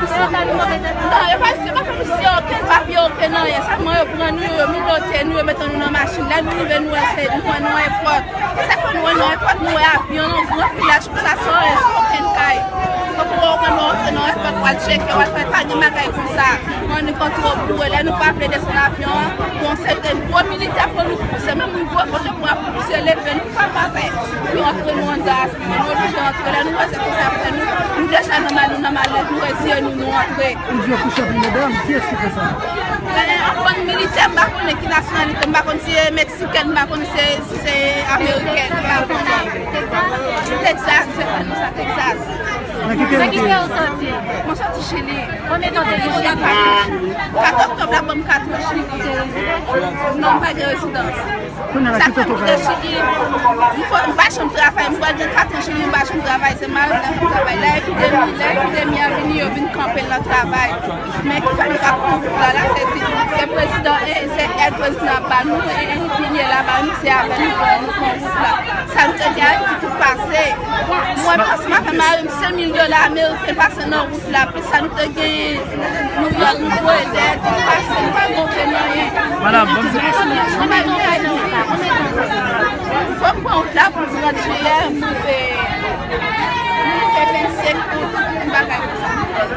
Non, yo pa, yo pa fè nou siyen okenn papye, okenn anyen. Sèlman yo pran nou, yo minote nou, yo mete nou nan machin. Lè nou rive, nou wè se, nou wè nou nan èpòt. E sa fè nou wè nan èpòt, nou wè avyon, yon gran filaj konsa, san okenn kay. Tankou w wè nou antre nan èpòt, w al tcheke, w al fè pa gen bagay konsa. Annik an twò boure, lè nou pa vle desann avyon an, bon, se te gwo militè pran nou pouse, menm yon gwo kote pou ap pouse leve nou pa pa fè. Yo antre nou anndan avyon, nou oblije antre, lè nou wè se konsa fè nou, nou deja nan mal, nou nan malèz, nou reziye nou, nou antre. Ou di yo kouche anpil medam, kiyès ki fè sa? Anpil militè, m pa konnen ki nasyonalite, m pa konn si e Meksiken, m pa konn si se, si se Ameriken, m pa konnen. Texas, se fè nou sa, Texas. Nan ki peyi w te ye? Mwen soti Chili. Konbyen tan w te Chili? Kat oktòb la ban m kat an Chili. Non, m pa gen rezidans. Kounye a la, ki kote w pral? Chili, m pa, m pa janm travay. M pral gen kat an Chili, m pa janm travay. Se mari m ki travay. Lè epidemi, lè epidemi a vini, yo vin kanpe l nan travay. Men ki fè nou pa pran wout la, la, se ti, se prezidan, e, se èd prezidan ap ba nou, e, e, pye la ba nou, se avè nou pran, nou pran wout la. Sa nou te gen Ayiti tout pase. Mwen, panse m avè mari m, se mil Dola ameriken pase nan wout la, plis sa nou te gen Nouyòk, nou voye dèyè, te pase, nou pa gen okenn anyen. Madanm, ban m... Fò m pran wout la pou trant jiyè, m rive, m rive vennsenk out, yon bagay konsa.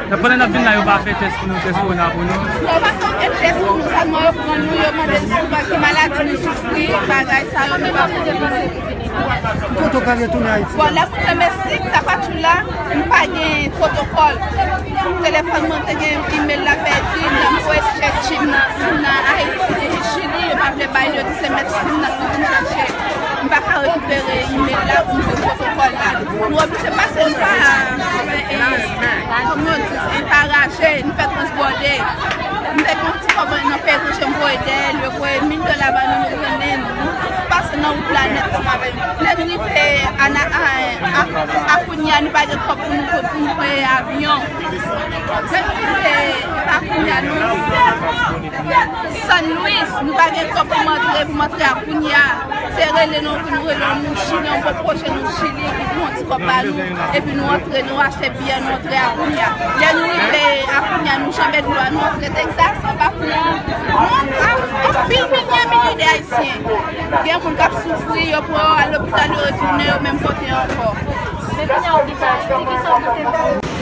Nan pandan n ap vin la, yo pa fè tès pou nou, tès kowona pou nou? Non, yo pa fè okenn tès pou nou, sèlman yo pran nou, yo mande n si nou pa gen maladi nou soufri, bagay sa yo, nou pa fè. Ki kote w prale tounen Ayiti? Bon, lè m rive Meksik, Tapachula, m pa gen pwotokòl. Telefòn mwen te gen imèl la pèdi, lè m voye chèche sim nan, sim nan Ayiti, Chili, yo pa vle bay, yo di se mèt sim nan ki vin chèche. M pa ka rekipere imèl la pou m jwenn pwotokòl la. Nou oblije pase, nou pa, e, e, kòman yo di, e, pa raje, nou fè transbòde. M te gen yon ti kòb nan peyi etranje, m voye dèyè l, yo voye mil dola ba nou, nou trennen, nou tout pase nan wout la nèt ansanm avè l. Lè nou rive a, a, a, a Akonya, nou pa gen kòb pou nou, pou nou pran avyon. Lè nou rive Akonya, nou, San Luis, nou pa gen kòb pou m antre, pou m antre Akonya. Se rele nou, pou nou rele yon moun Chili, yon pwòch nou Chili, ki pran yon ti kòb ba nou, epi nou antre, nou achte biyè, nou antre Akonya. Lè nou rive Akonya, nou janbe dlo a, nou antre Texas, anba kouran. Nou antre anpil milye milye de Ayisyen. Gen moun k ap soufri, yo pran yo al lopital, yo retounen, yo menm pote ankò. Men kounye a w gen sa, se ki sa w te fè?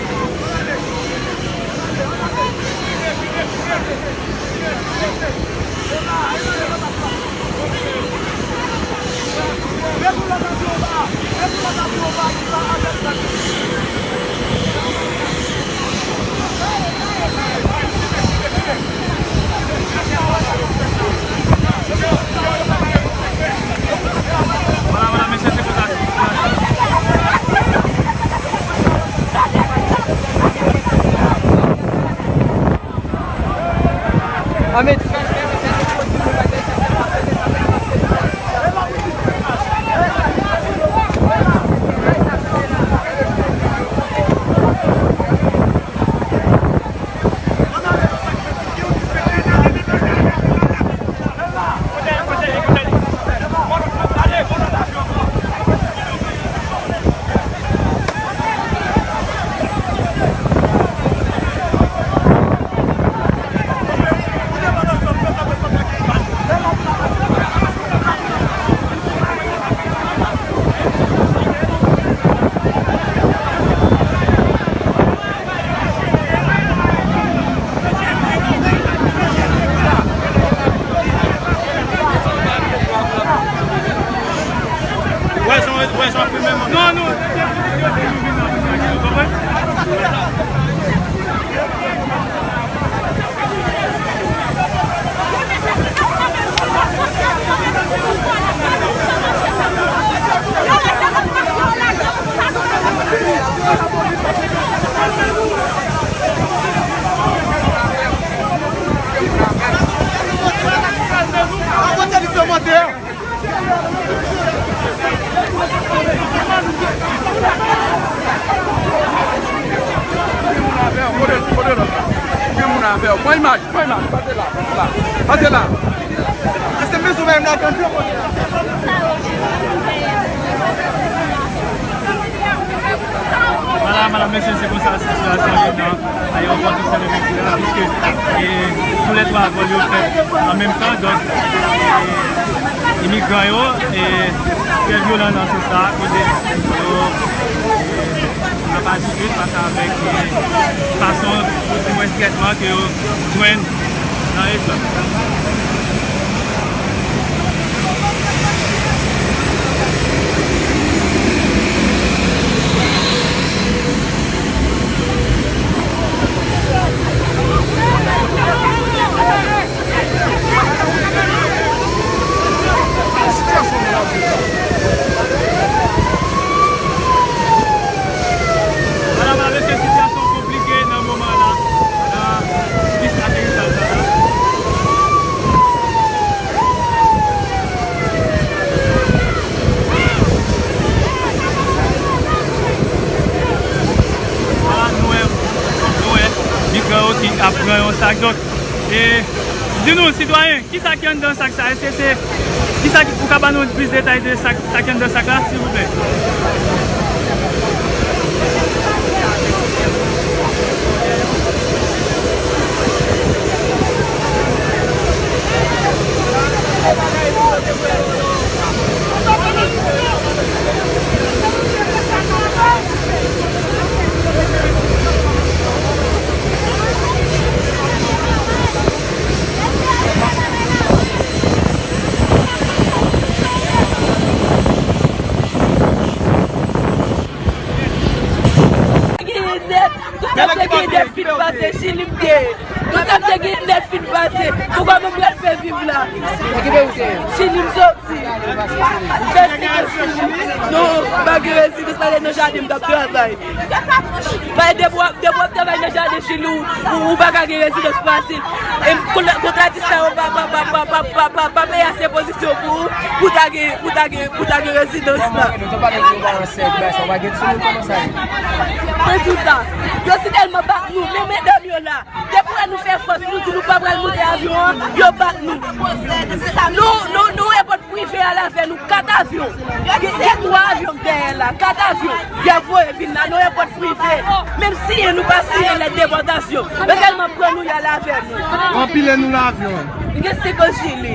Vwala, vwala, mesye, se konsa. Wè, jan, wè, jan filme, non, non. Pran imaj, pran imaj, pase la, pase la. Pase la. Ase men sou menm la, kanpe. Vwala, medam, mesye, se konsa sitiyasyon ye nan ayewopò Toussaint Louverture la, piske, e, toulètwa vòl yo fèt an menm tan, donk, e, imigran yo, e, trè vyolan nan sans sa, kote yo, e, ap aji vit fas avèk, e, fason, oudimwens trètman ke yo jwenn nan rejyon. Medam ak mesye, sitiyasyon konplike nan moman la, nan pis aterisaj la. Vwala, nou wè, nou wè migran yo ki ap pran yon sak. Donk, e, di nou, sitwayen, kisa ki anndan sak sa? Èske se, kisa ki, ou ka ban nou plis detay de sak, sa ki anndan sak la, silvouplè? Se Chili m te ye. Tout sa m te genyen nèt fin pase. Poukwa mwen pral fè viv la? Chili m soti. Mèsi Chili. Non, pa gen rezidans, ale nan jaden m t ap travay. Paske depi w ap, depi w ap travay nan jaden Chili, ou, ou, ou pa ka gen rezidans fasil. E kon-, kontratè sa yo pa, pa, pa, pa peye ase pozisyon pou, pou ta gen, pou ta gen, pou ta gen rezidans la. Mwen di w sa. Yo si tèlman bat nou, men medam yo la. Depi w wè nou fè fòs, nou di nou pa pral moute avyon an, yo bat nou. Nou, nou, nou repòt prive a l avè nou, kat avyon. Gen, gen twa avyon k dèyè la, kat avyon. Y ap voye vin la, nou repòt prive. Menm siyen nou pa siyen lèt depòtasyon. Yo sèlman pran nou, y al avè nou. Anpile nou nan avyon an. Gen senkant Chili.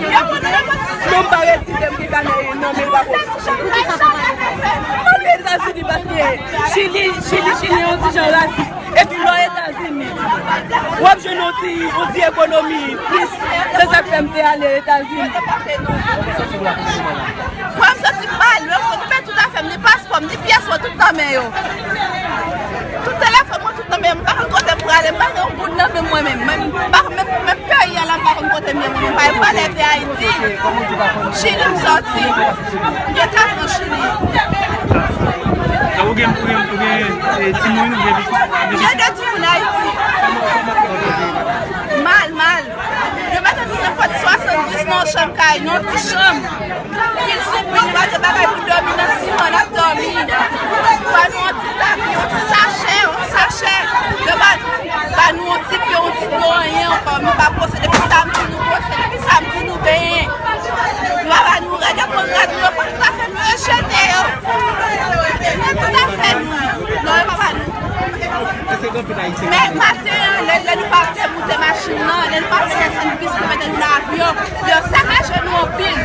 Non, m pa reziste, m gen kanè nan men pa konn. Mwen vin Etazini paske Chili, Chili, Chili yon ti jan rasis. Epi lò Etazini, w ap jwenn yon ti, yon ti ekonomi plis. Se sa k fè m te ale Etazini. Mwen, m soti mal, men tout afè m, ni paspò m, ni pyès mwen, tout nan men yo. Tout telefòn mwen, tout nan men yo. M pa konn kote m prale, m pa gen yon goud nan men mwen menm. Menm, pa, menm, menm peyi a la, m pa konn kote m ye mwen menm. Pa m prale de Ayiti. Chili m soti. M gen kat an Chili. Ou gen, ou gen, ou gen, eh, timoun, ou gen pitit? M gen de timoun Ayiti. Mal, mal. Yo mete nou nan pòt swasanndis nan yon chanm kay, nan yon ti chanm. Pil sou pil, nou pa gen bagay pou dòmi nan siman, n ap dòmi. Ba nou yon ti tapi, yon ti sachè, yon ti sachè. Yo ba, ba nou yon ti pen, yon ti dlo, anyen ankò. Nou pa pwose depi samdi, nou pwose depi samdi, nou benyen. Yo pa ba nou rad, yo pran rad nou, yo pran tout afè nou, yo jete yo. Men tout afè nou. Non, yo pa ba nou. Men maten an, lè, lè nou pa te moute machin nan, lè nou pa te fè sandwich pou mete nou nan avyon, yo sakaje nou anpil.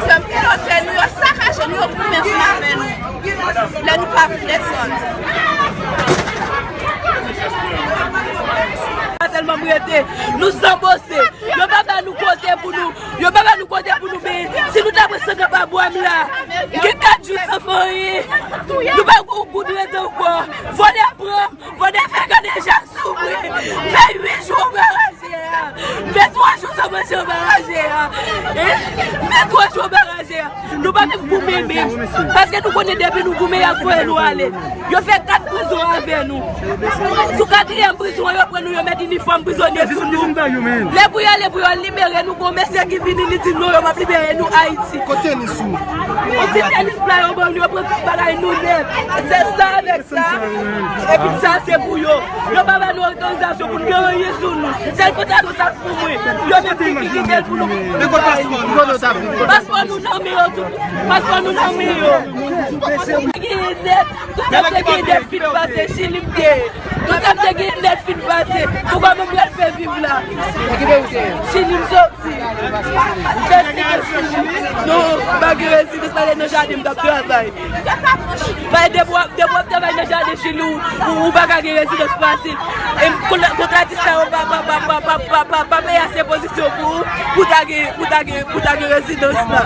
Se pilote nou, yo sakaje nou, yo goumen ansanm avè nou. Lè nou pa vin desann. Pa sèlman m rete, nou san bose. Yo pa ba nou kote pou nou, yo pa ba nou kote pou nou benyen. Si nou ta pran sankan pa bwa m la, m gen kat jou san fè anyen. Nou pa gon goud rete ankò. Vòlè pran m, vòlè fè gade Jacques sou mwen. Fè uit jou anba raje a. M fè twa jou san manje anba raje a. Hein? M fè twa jou anba raje a. Nou pa menm goumen menm. Paske nou konnen depi nou goumen, y ap voye nou ale. Yo fè kat prizon avè nou. Sou katriyèm prizon an, yo pran nou, yo met inifòm prizonye sou nou. Lè pou y ale, pou yo libere nou, gon mesye ki vini, li di non, yo p ap libere nou Ayiti. Kote tenis ou? Yon ti tenis pla yo ban nou, yo pran tout bagay nou nèt. Se sa avèk sa. Epi sa se pou yo. Yo pa ba nou otorizasyon pou n gen anyen sou nou. Sèl pantalon sa pou mwen. Yo menm ki, ki kite l pou nou. Men kote paspò nou? Paspò nou nan men yo tout. Paspò nou nan men yo. Gen nèt. Tout sa m te gen nèt fin pase, Chili m te ye. Tout sa m te gen nèt fin pase. Poukwa mwen pral fè viv la? Chili m soti. Non, pa gen rezidans, ale nan jaden m t ap travay. Paske depi w ap, depi w ap travay nan jaden Chili, ou, ou, ou pa ka gen rezidans fasil. E kon-, kontratè sa yo pa, pa, pa peye ase pozisyon pou, pou ta gen, pou ta gen, pou ta gen rezidans la.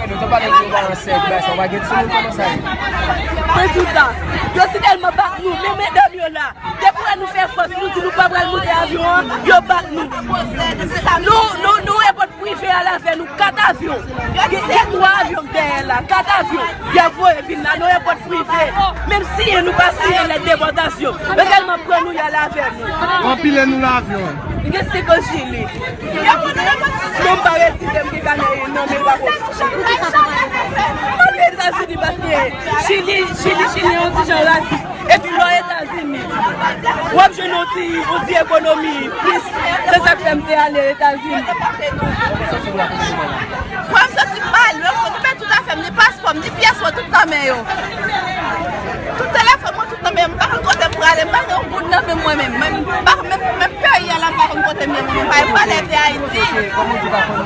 Mwen di w sa, yo si tèlman bat nou, men medam yo la. Depi w wè nou fè fòs, nou di nou pa pral moute avyon an, yo bat nou. Nou, nou, nou repòt prive a l avè nou, kat avyon. Gen, gen twa avyon k dèyè la, kat avyon. Y ap voye vin la, nou repòt prive. Menm siyen nou pa siyen lèt depòtasyon. Yo sèlman pran nou, y al avè nou. Anpile nou nan avyon an. Gen senkant Chili. Non, m pa reziste, m gen kanè nan men pa konn. Mwen vin Etazini paske Chili, Chili, Chili yon ti jan rasis. Epi lò Etazini, w ap jwenn yon ti, yon ti ekonomi plis. Se sa k fè m te ale Etazini. Mwen, m soti mal, men tout afè m, ni paspò m, ni pyès mwen, tout nan men yo. Tout telefòn mwen, tout nan men yo. M pa konn kote m prale, m pa gen yon goud nan men mwen menm. Menm, pa, menm, menm peyi a la, m pa konn kote m ye mwen menm. Pa m prale de Ayiti.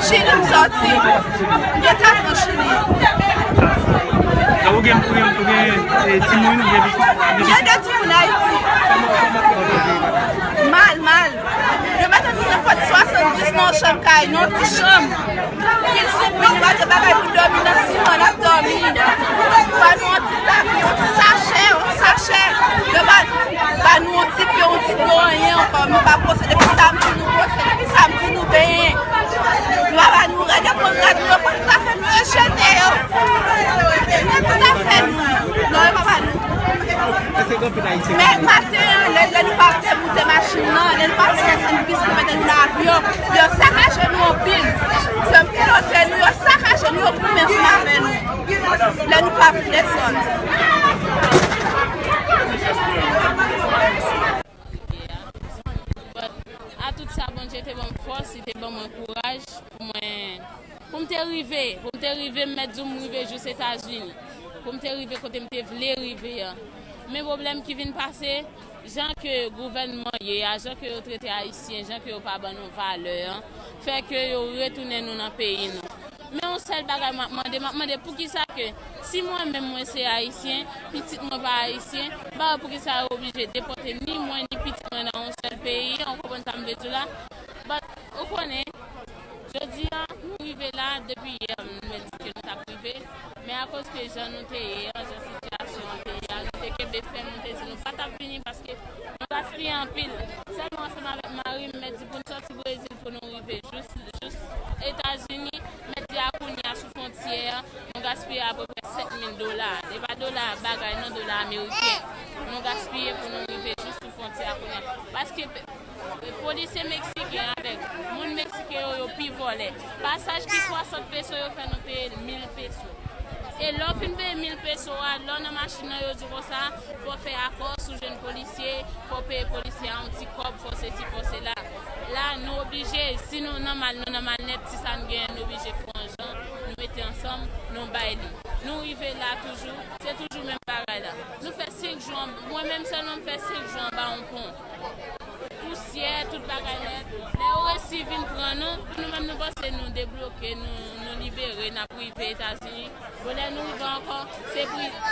Chili m soti. M gen kat an Chili. Ou gen, ou gen, ou gen, eh, timoun, ou gen pitit? M gen de timoun Ayiti. Mal, mal. Yo mete nou nan pòt swasanndis nan yon chanm kay, nan yon ti chanm. Pil sou pil, nou pa gen bagay pou dòmi nan siman, n ap dòmi. Ba nou yon ti tapi, yon ti sachè, yon ti sachè. Yo ba, Ba nou yon ti pen, yon ti dlo, anyen ankò. Nou pa pwose depi samdi, nou pwose depi samdi, nou benyen. Yo pa ba nou rad, y ap pran rad nou, yo pa tout afè nou, yo jete yo. Yo jete tout afè nou. Non, yo pa ba nou. Men maten an, lè, lè nou pa te moute machin nan, lè nou pa te desann bis pou mete nou nan avyon, yo sakaje nou anpil. Se pilote nou, yo sakaje nou, yo goumen ansanm avè nou. Lè nou pa vin desann. But, a tout sa, Bondye te ban m fòs, li te ban mwen kouraj pou mwen, pou m te rive, pou m te rive, m mèt di w m rive jis Etazini, pou m te rive kote m te vle rive an. Men pwoblèm ki vin pase, jan ke gouvènman ye a, jan ke yo trete Ayisyen, jan ke yo pa ban nou valè an, fè ke yo retounen nou nan peyi nou. Men yon sèl bagay m ap mande, m ap mande poukisa ke si mwen menm mwen se Ayisyen, pitit mwen pa Ayisyen, m pa wè poukisa yo oblije depòte ni mwen ni pitit mwen nan yon sèl peyi an, ou konprann sa m vle di w la? But, ou konnen, jodi a, nou rive la, depi yè, nou te di ke nou t ap rive, men akoz ke jan nou te ye an, jan sitiyasyon an te ye a, nou te kenbe fèm, nou te di nou pa t ap vini paske nou gaspiye anpil. Sèlman ansanm avèk mari m, m mèt di pou n sòti Brezil pou nou rive jis, jis Etazini, m mèt di a kounye a sou fwontyè an, nou gaspiye apeprè senk mil dola. E pa dola bagay non, dola ameriken. Nou gaspiye pou nou rive jis sou fwontyè a kounye a. Paske pe-, polisye meksiken avèk moun meksiken yo, yo pi vòlè. Pasaj ki swasant peso, yo fè nou peye l mil peso. E lè w fin peye mil peso a, lè w nan machin nan, yo di w konsa, fò w fè akò, si w jwenn polisye, fò w peye polisye a yon ti kòb, fò sesi, fò sela. La, nou oblije, si nou nan mal, nou nan mal nèt, ti sa n genyen, nou oblije fè yon jan, nou mete ansanm, nou bay li. Nou rive la toujou, se toujou menm bagay la. Nou fè senk jou an, mwen menm sèlman m fè senk jou anba yon pon. Pousyè, tout bagay nèt. Lè yo resi vin pran nou, pou nou menm nou panse nou debloke, nou, nou libere, n ap rive Etazini. Bon, lè nou rive ankò, se pri-,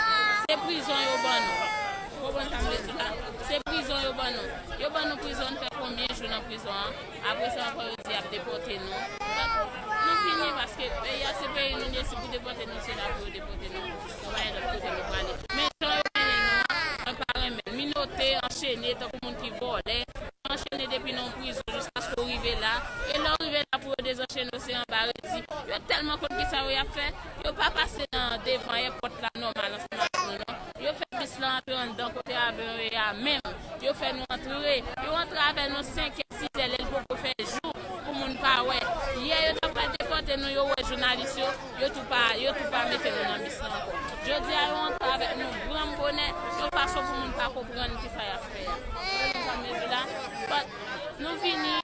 se prizon yo ban nou. Ou konprann sa m vle di la? Se prizon yo ban nou. Yo ban nou prizon, n fè konbyen jou nan prizon an? Apre sa ankò, yo di y ap depòte nou. Donk, nou fini paske peyi a se peyi nou, si pou depòte nou, se la pou yo depòte nou. Nou pa gen lòt kote nou prale. Men jan yo mennen nou an, mwen pa renmen l. Minote, anchene, tankou moun ki vòlè. Anchene depi nan yon prizon jiskaske w rive la. E lè w rive la pou yo dezanchene w, se anba redi. Yo tèlman konn kisa yo y ap fè, yo pa pase nan devan èpòt la nòmal ansanm avèk nou, non. Yo fè bis la antre anndan kote avyon yo ye a menm. Yo fè nou antre. Yo antre avè nou senkè, sizè, lè l poko fè jou pou moun pa wè. Yè yo t ap pral depòte nou, yo wè jounalis yo, yo tou pa, yo tou pa mete nou nan bis la ankò. Jodi a, yo antre avèk nou granm bonè, yon fason pou moun pa konprann kisa y ap fè a. Ou konprann sa m vle di la? But, nou vini,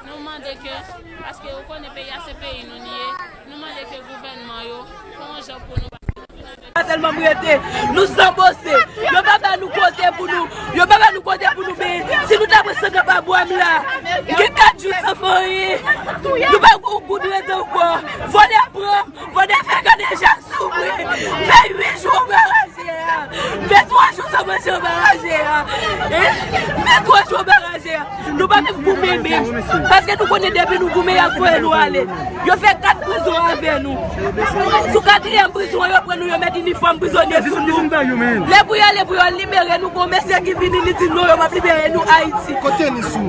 nou mande ke, paske ou konnen peyi a se peyi nou li ye, nou mande ke gouvènman yo fè yon jan pou nou, paske nou vin avèk. Pa sèlman m rete, nou san bose. Yo pa ba nou kote pou nou, yo pa ba nou kote pou nou benyen. Si nou ta pran san kapab bwa m la, gen kat jou san fè anyen. Nou pa gon goud rete ankò. Vòlè pran m, vòlè fè gade jak sou mwen. Fè uit jou anba raje a. Fè twa jou san manje anba raje a. Hein? Fè twa jou anba raje a. Nou pa menm goumen menm. Paske nou konnen depi nou goumen, y ap voye nou ale. Yo fè kat prizon avè nou. Sou katriyèm prizon an, yo pran nou, yo met inifòm prizonye sou nou. Lè pou y ale, pou yo libere nou, gon mesye ki vini, li di non, yo p ap libere nou Ayiti. Kote tenis ou?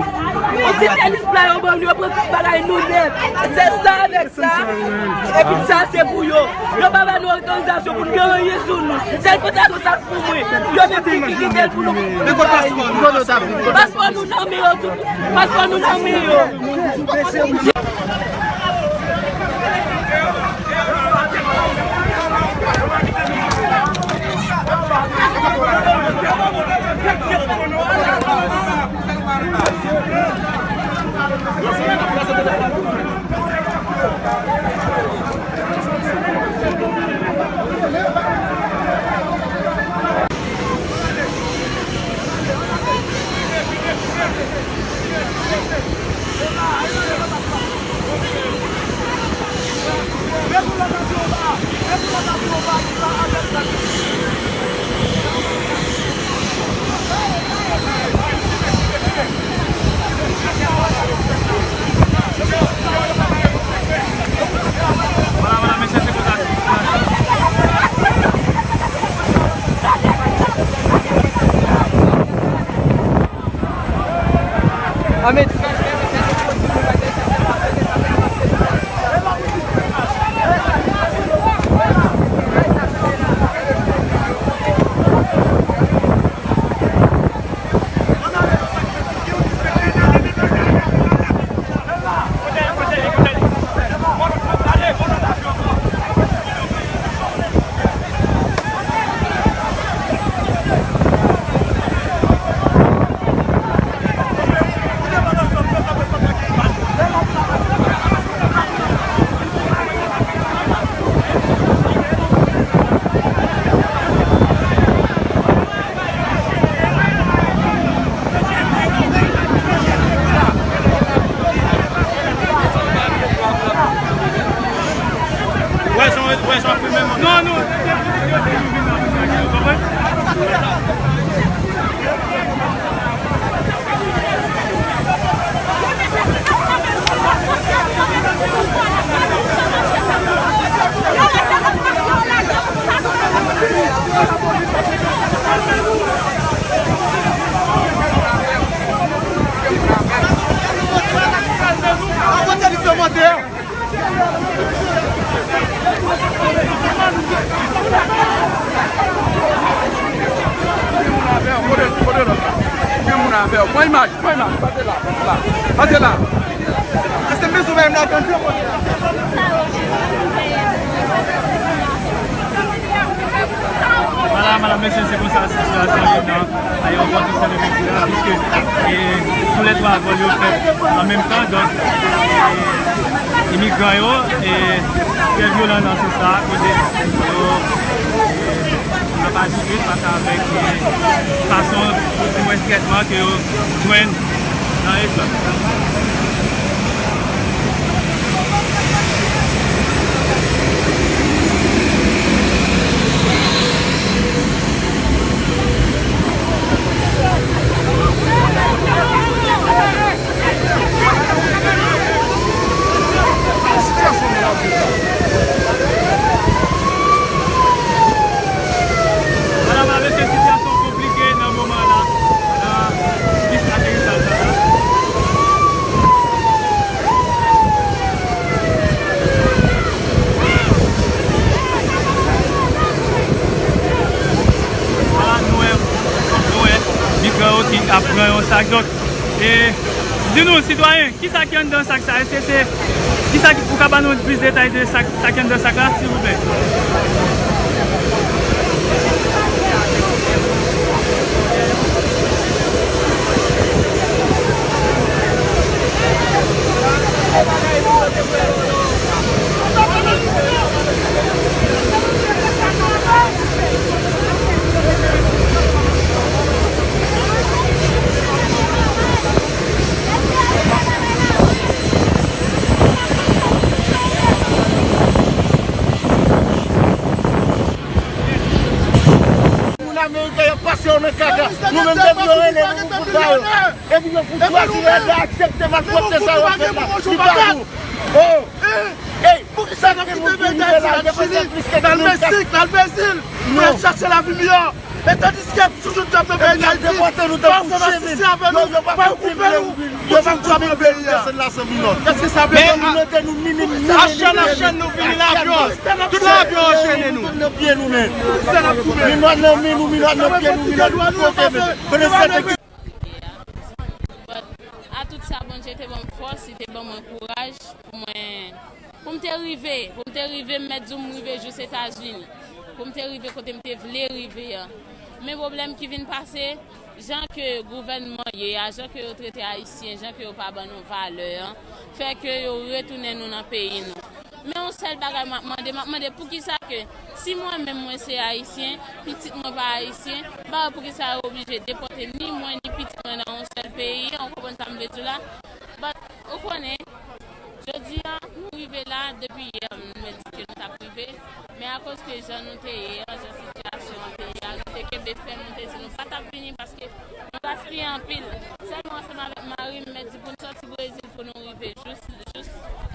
Yon ti tenis pla yo ban nou, yo pran tout bagay nou nèt. Se sa avèk sa. Epi sa, se pou yo. Yo pa ba nou otorizasyon pou n gen anyen sou nou. Sèl pantalon sa pou mwen. Yo menm ki, ki kite l pou nou. Men kote paspò nou? Paspò nou nan men yo tout. Paspò nou nan men yo. Pran imaj, pran imaj, pase la, pase la, pase la. Ese men sou menm la, tande. Vwala, medam, mesye, se konsa sitiyasyon ye nan ayewopò Toussaint Louverture la, piske, e, tou lè twa vòl yo fèt an menm tan, donk, e, imigran yo, e, trè vyolan nan sans sa, kote yo, e, yo ap aji plis pase avèk, e, fason, oudimwens trètman ke yo jwenn nan espas. Vwala, mesye, sitiyasyon konplike nan moman la, nan pis aterisaj la. Vwala, nou wè, nou wè migran yo ki ap pran yon sak. Donk, e, di nou, sitwayen, kisa ki anndan sak sa? Èske se, kisa ki, ou ka ban nou plis detay de sak, sa ki anndan sak la, silvouplè? Moun ameriken yo pase yo nan kaka. Nou menm depi yo rele nou, nou fout ba yo. Epi yo fout chwazi yo, yo aksepte malpwòpte sa yo fè la. Li ba nou. Oh! Ey! Poukisa n ap kite Bèl Ayiti, n ap Chili, n al Meksik, n al Brezil, pou n al chache lavi miyò? E tandiske sou tout k ap nan peyi Dayiti, pa ansanm asiste avè nou, pa yo koupe nou pou di nou twape nan peyi a. Èske sa bèl? Achèn, achèn, nou vini nan avyon. Tout nan avyon, anchene nou. Minòt nan men nou, minòt nan pye nou, minòt tout kote menm. But, a tout sa, Bondye te ban m fòs, li te ban mwen kouraj pou mwen, pou m te rive, pou m te rive, m mèt di w m rive jis Etazini. Pou m te rive kote m te vle rive an. Men pwoblèm ki vin pase, jan ke gouvènman ye a, jan ke yo trete Ayisyen, jan ke yo pa ban nou valè an, fè ke yo retounen nou nan peyi nou. Men yon sèl bagay m ap mande, m ap mande poukisa ke si mwen menm mwen se Ayisyen, pitit mwen pa Ayisyen, m pa wè poukisa yo oblije depòte ni mwen ni pitit mwen nan yon sèl peyi, ou konprann sa m vle di w la? But, ou konnen, jodi a, nou rive la, depi yè, nou te di ke nou t ap rive, men akoz ke jan nou te ye an, jan sitiyasyon an te ye a, nou te kenbe fèm, nou te di nou pa t ap vini paske nou gaspiye anpil. Sèlman ansanm avèk mari m, m mèt di pou n sòti Brezil pou nou rive jis, jis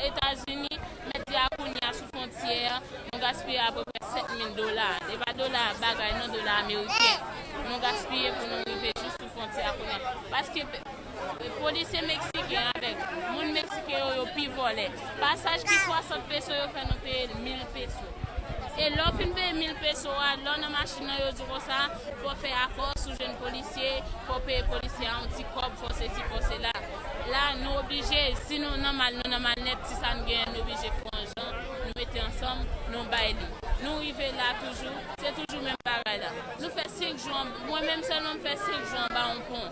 Etazini, m mèt di a kounye a sou fwontyè a, nou gaspiye apeprè sèt mil dola. E pa dola bagay non, dola ameriken. Nou gaspiye pou nou rive jis sou fwontyè a kounye a. Paske pe-, polisye meksiken avèk moun meksiken yo, yo pi vòlè. Pasaj ki swasant peso, yo fè nou peye l mil peso. E lè w fin peye mil peso a, lè w nan machin nan, yo di w konsa, fò w fè akò, si w jwenn polisye, fò w peye polisye a yon ti kòb, fò w sesi, fò w sela. La, nou oblije, si nou nan mal, nou nan mal nèt, ti sa n genyen, nou oblije fè yon jan, nou mete ansanm, nou bay li. Nou rive la toujou, se toujou menm bagay la. Nou fè senk jou an, mwen menm sèlman m fè senk jou anba yon pon.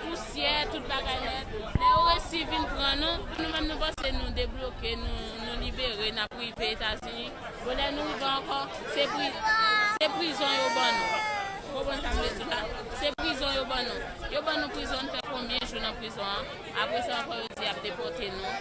Pousyè, tout bagay nèt. Lè yo resi vin pran nou, pou nou menm nou panse nou debloke, nou, nou libere, n ap rive Etazini. Bon, lè nou rive ankò, se pri-, se prizon yo ban nou. Ou konprann sa m vle di la? Se prizon yo ban nou. Yo ban nou prizon, n fè konbyen jou nan prizon an? Apre sa ankò, yo di y ap depòte nou.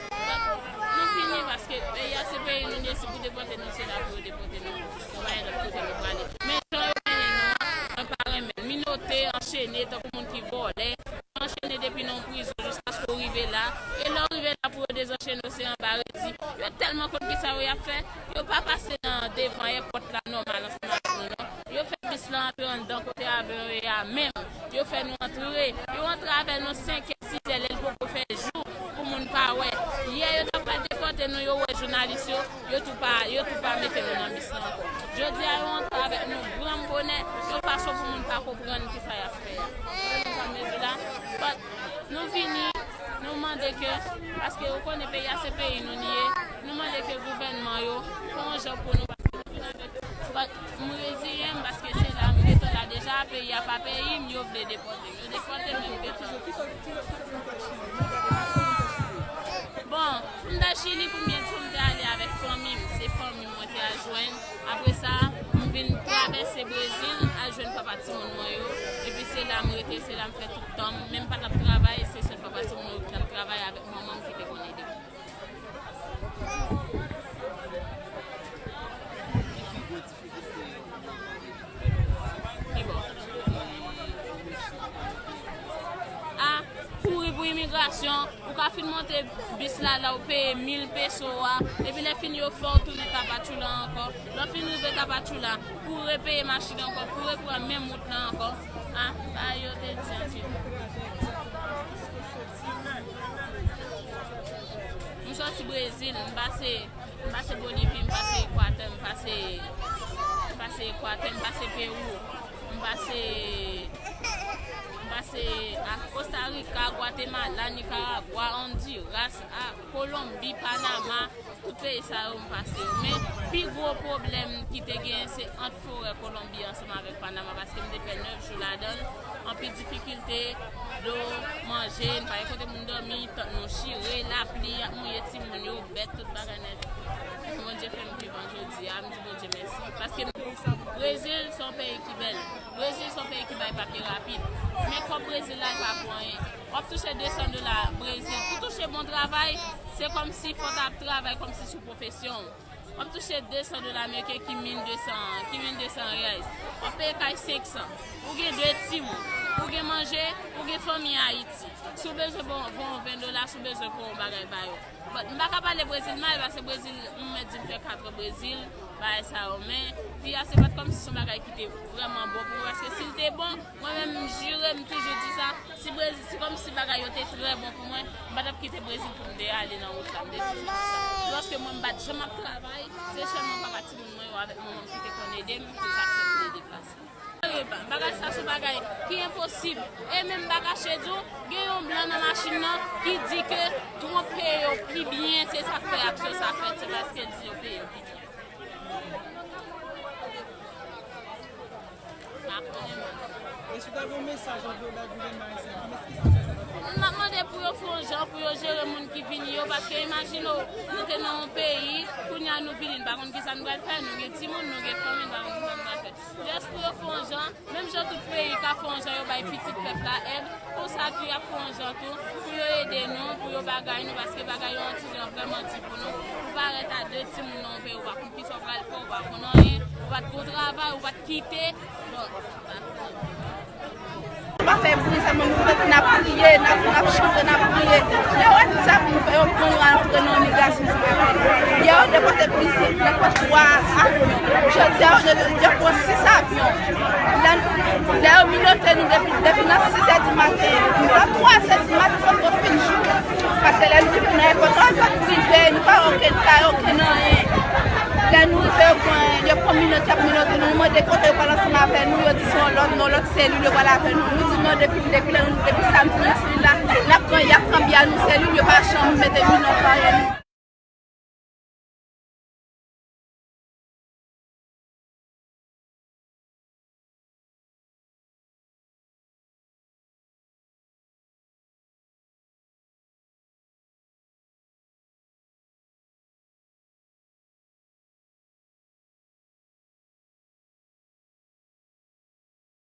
Nou fini, paske peyi a se peyi nou, si pou depòte nou, se la pou yo depòte nou. Nou pa gen lòt kote nou prale. Men jan yo mennen nou an, mwen pa renmen l. Minote, anchene, tankou moun ki vòlè. Anchene depi nan yon prizon jiskaske w rive la. E lè w rive la pou yo dezanchene w, se anba redi. Yo tèlman konn kisa yo y ap fè, yo pa pase nan devan èpòt la nòmal ansanm avèk nou, non. Yo fè bis la antre anndan kote avyon yo ye a menm. Yo fè nou antre. Yo antre avè nou senkè, sizè, lè l poko fè jou pou moun pa wè. Yè yo t ap pral depòte nou, yo wè jou jounalis yo, yo tou pa, yo tou pa mete nou nan bis la ankò. Jodi a, yo antre avèk nou gran bonè, yon fason pou moun pa konprann kisa y ap fè a. Ou konprann sa m vle di la? But, nou vini, nou mande ke, paske ou konnen peyi a se peyi nou li ye, nou mande ke gouvènman yo fè yon jan pou nou, paske nou vin avèk, but, m reziyen m, paske se la m gentan la deja, peyi a pa peyi m, yo vle depòte m. Yo depòte m, men m gentan. Bon, pou m ta Chili, pou m byen di w, m te ale avèk fanmi m. Se fanmi m mwen te al jwenn. Apre sa, m vin travèse Brezil, al jwenn papa timoun mwen yo. Epi se la m rete, se la m fè tout tan m. Men m pa t ap travay, se sèl papa timoun yo ki t ap travay avèk manman m ki te konn ede m. Ki bò? A, kouri pou imigrasyon, ou ka fin monte bis la, la ou peye mil peso a, epi lè fini yo fè w tounen Tapachula ankò. Lè w fin rive Tapachula, pou w repeye machin ankò, pou w repran menm wout la ankò. A, sa yo te di anpil. M sòti Brezil, m pase M pase Bolivi, m pase Ekwatè, m pase, m pase Ekwatè, m pase Pewou, m pase, m pase a Kosta Rika, Gwatemala, Nikaragwa, Ondiras, a Kolonbi, Panama, tout peyi sa yo m pase yo. Men pi gwo pwoblèm ki te genyen se ant forè Kolonbi ansanm avèk Panama, paske m te fè nèf jou ladan l, anpil difikilte, dlo, manje, n pa gen kote pou n dòmi, tant nou chire, lapli ap mouye timoun yo, bèt, tout bagay nèt. Bondye fè m vivan jodi a, m di Bondye mèsi. Paske Brezil se yon peyi ki bèl. Brezil se yon peyi ki bay papye rapid. Men kòb Brezil la, li pa pou anyen. W ap touche de san dola Brezil. Pou touche bon travay, se kòmsi fò w ta ap travay kòmsi sou pwofesyon w. W ap touche de san dola ameriken ki mil de san, ki mil de san reais. W ap peye kay senk san. Ou gen de timoun. Ou gen manje, ou gen fanmi Ayiti. Si w bezwen bon, bon ven dola, si w bezwen pou yon bagay ba yo. But, m pa ka pale Brezil mal, paske Brezil, m mèt di m fè kat an Brezil, bagay sa yo. Men, vi a se pa t kòmsi se yon bagay ki te vrèman bon pou mwen, paske si l te bon, mwen menm, m jire, m toujou di sa, si Brezil, si kòmsi bagay yo te trè bon pou mwen, m pa t ap kite Brezil pou m te ale nan wout la, m te toujou di sa. Lòske mwen, m pa t janm ap travay, se sèlman papa timoun mwen yo avèk manman m ki te konn ede m, se sa k fè m te deplase. Bagay sa se bagay ki enposib. E menm m pa kache di w, gen yon blan nan machin nan ki di ke twonpe yo pi byen, se sa k fè aksyon sa fèt, se paske di yo peye yo pi byen. M pa konnen mwen. E si w ta gen yon mesaj anvi w bay gouvènman ayisyen, ki mesaj sa ta fè? M ap mande pou yo fè yon jan pou yo jere moun ki vini yo, paske imajine w, nou te nan yon peyi, kounye a nou vini, n pa konn kisa n pral fè, nou gen timoun, nou gen fanmi, n pa konn kisa n pral fè. Jis pou yo fè yon jan, menm jan tout peyi ka fè yon jan, yo bay pitit pèp la èd, konsa tou y ap fè yon jan tou, pou yo ede nou, pou yo bagay nou, paske bagay yo yon ti jan vrèman di pou nou. Ou parèt a de timoun nan yon peyi, ou pa konn kisa w pral fè, ou pa konn anyen, ou pa t gon travay, ou pa t kite. Bon, sa pa fè bri sèlman, nou mete n ap priye, n ap, n ap chante, n ap priye. Lè w wè tout sa pou nou fè, yo pran nou al antre nan imigrasyon ansanm avè nou. Yè, yo depòte plizyè, depòte twa avyon. Jodi a, yo, yo pran sis avyon. Lè, lè yo minote nou depi, depi nan sis è di maten, nan twa è di maten, poko fin jou. Paske lè nou rive nan ayewopò, nou pa t rive, nou pa okenn kay, okenn anyen. Lè nou rive, yo pran, yo pran minòt, y ap minòte nou, nou mande kote yo pral ansanm avè nou, yo di se yon lòt, nan lòt selil yo pral avè nou. Nou di non, depi, depi lè nou, depi sa nou pran selil la, n ap pran, y ap kanpe a nou selil, yo pa janm mete minòt anyen nou.